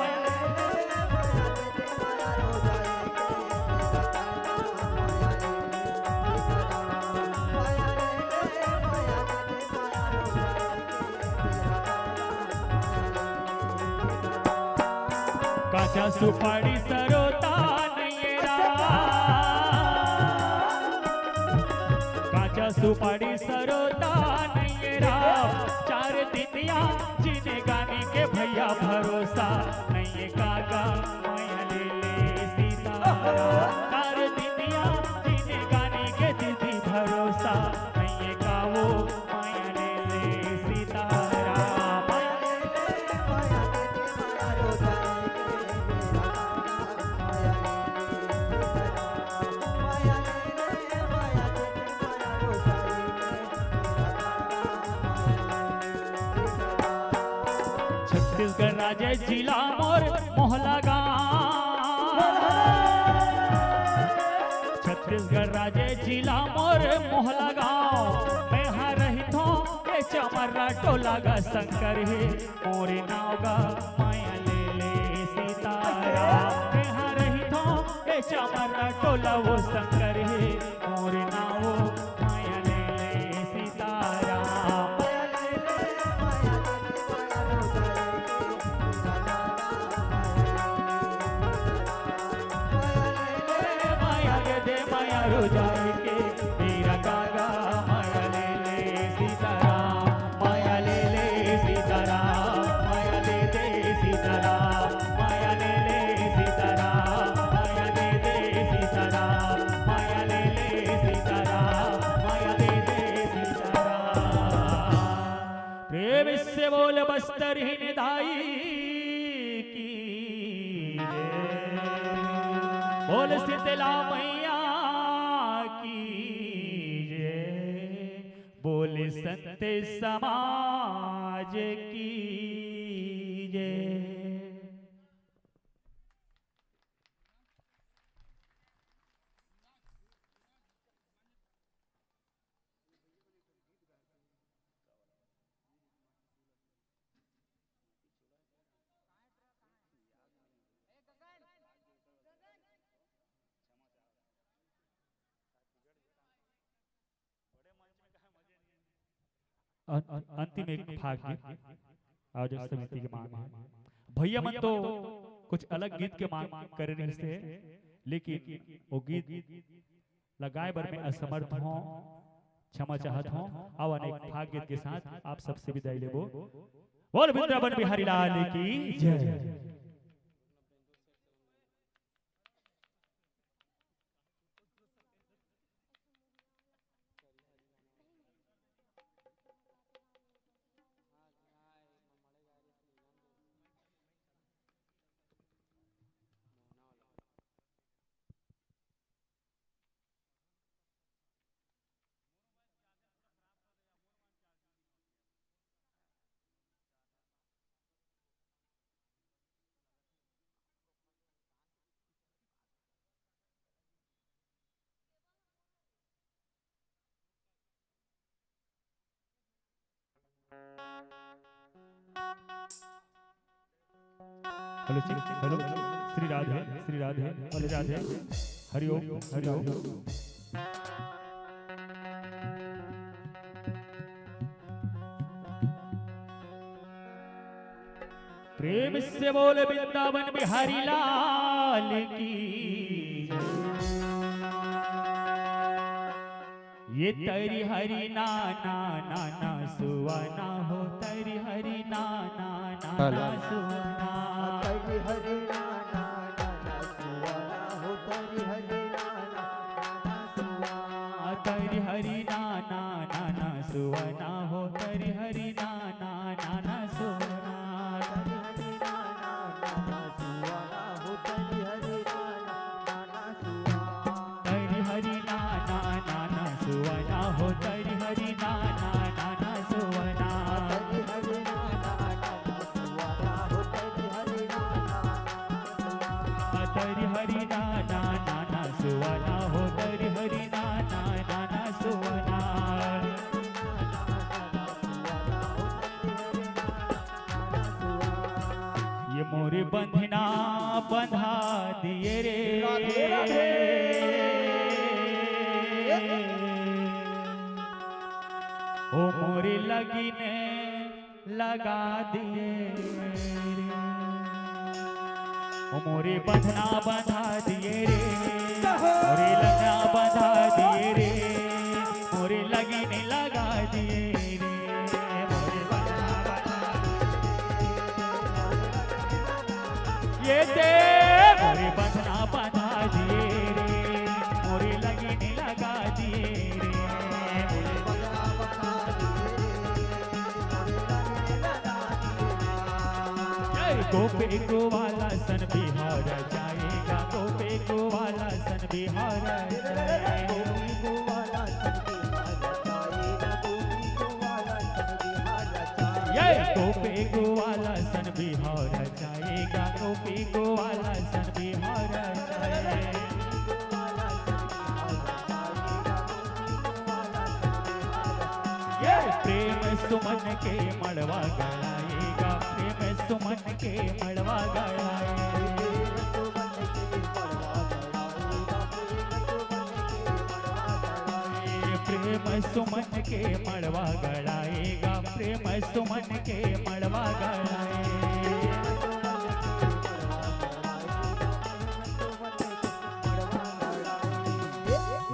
काचा सुपारी सरोता नैयरा, काचा सुपारी सरोता नैयरा, चार दिनिया जिनगानी के भैया भरोसा नैये कागा, माया ले ले सीताराम। चार दिनिया जिनगानी के दीदी भरोसा नैये का वो, माया ले ले सीताराम। छत्तीसगढ़ राज्य जिला मोर मोहला गाँव। छत्तीसगढ़ राज्य जिला मोर मोहला गाँव। मैं हा रहिथों ए चमर्रा टोला गा शंकर हे। मोरे नाव गा मया ले ले सीताराम। मैं हा रहिथों ए चमर्रा टोला वो शंकर हे। मोरे नाव मया ले ले सीताराम। मया दे दे मया रुजाई के, मेरा कागा मया ले ले सीताराम। मया ले ले सीताराम, मया दे दे सीताराम। मया ले ले सीताराम, मया दे दे सीताराम। मया ले ले सीताराम, मया दे दे सीताराम। प्रेम से बोल बस्तर हिन दाई की जय। बोल शीतला मैया की जय। बोल संत समाज की जय। अं-, अंतिम एक भाग गीत आयोजक समिति के मांग हे। भैया मन तो कुछ अलग गीत के मांग करे रहिस हे, लेकिन वो गीत लगाए बर मैं असमर्थ हों, क्षमा चाहत हों। अउ अनेक भाग गीत के साथ आप सबसे विदाई लेबो। बोल वृंदावन बिहारी लाल की जय। हेलो जी, हेलो। श्री राधे, श्री राधे, श्री राधे। हरि ओम, हरि ओम। प्रेम से बोल वृंदावन बिहारी लाल की। ये तरी हरी ना ना ना ना सुवाना हो, तरी हरी ना ना ना ना सुवाना। तरी हरी ना ना ना ना सुवाना हो, तरी हरी ना ना ना ना सुवाना। तरी हरी ना ना ना ना सुवाना। तरी हरी ना ना ना ना सुवाना हो, तरी हरी ना ना ना ना सुवाना। तरी हरी ना ना ना ना सुवाना हो, तरी हरी ना ना ना ना सुवाना। ये मोरे बंधना बंधा दिए रे। राधे, राधे। ओ मोरे लगिन लगा दिए रे। ओ मोरे बंधना बंधा दिए रे। मोरे लगिन लगा दिए रे। मोरे बंधना बंधा ये दे मोरे बंधना बंधा दिए रे, मोरे लगिन लगा दिए रे। जय गोपे गोवाला सन बिहार जाएगा, गोपे गोवाला सन बिहार जाएगा। ये गोपी ग्वाला सन बिहाव रचाएगा, गोपी ग्वाला सन बिहाव रचाएगा। ये प्रेम सुमन के मड़वा गड़ाएगा, प्रेम सुमन के मड़वा गड़ाएगा। प्रेम सुमन के मड़वा गड़ाएगा, प्रेम सुमन के मड़वा गड़ाएगा।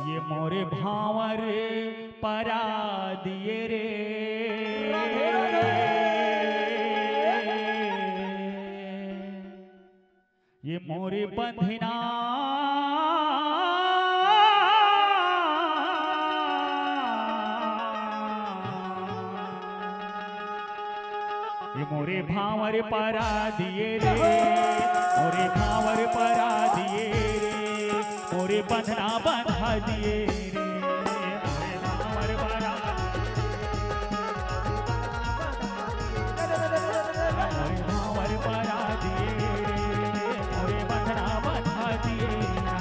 ये मोरे भांवर परा दिए रे। ये मोरे बंधना, ये मोरे भांवर परा दिए रे, मोरे भांवर परा दिए रे, मोरे बंधना बंधा दिए रे, मोरे भांवर परा, मोरे भांवर परा दिए रे, मोरे बंधना बंधा दिए ना।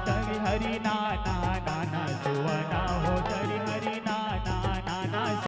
तंग हरी ना, ना,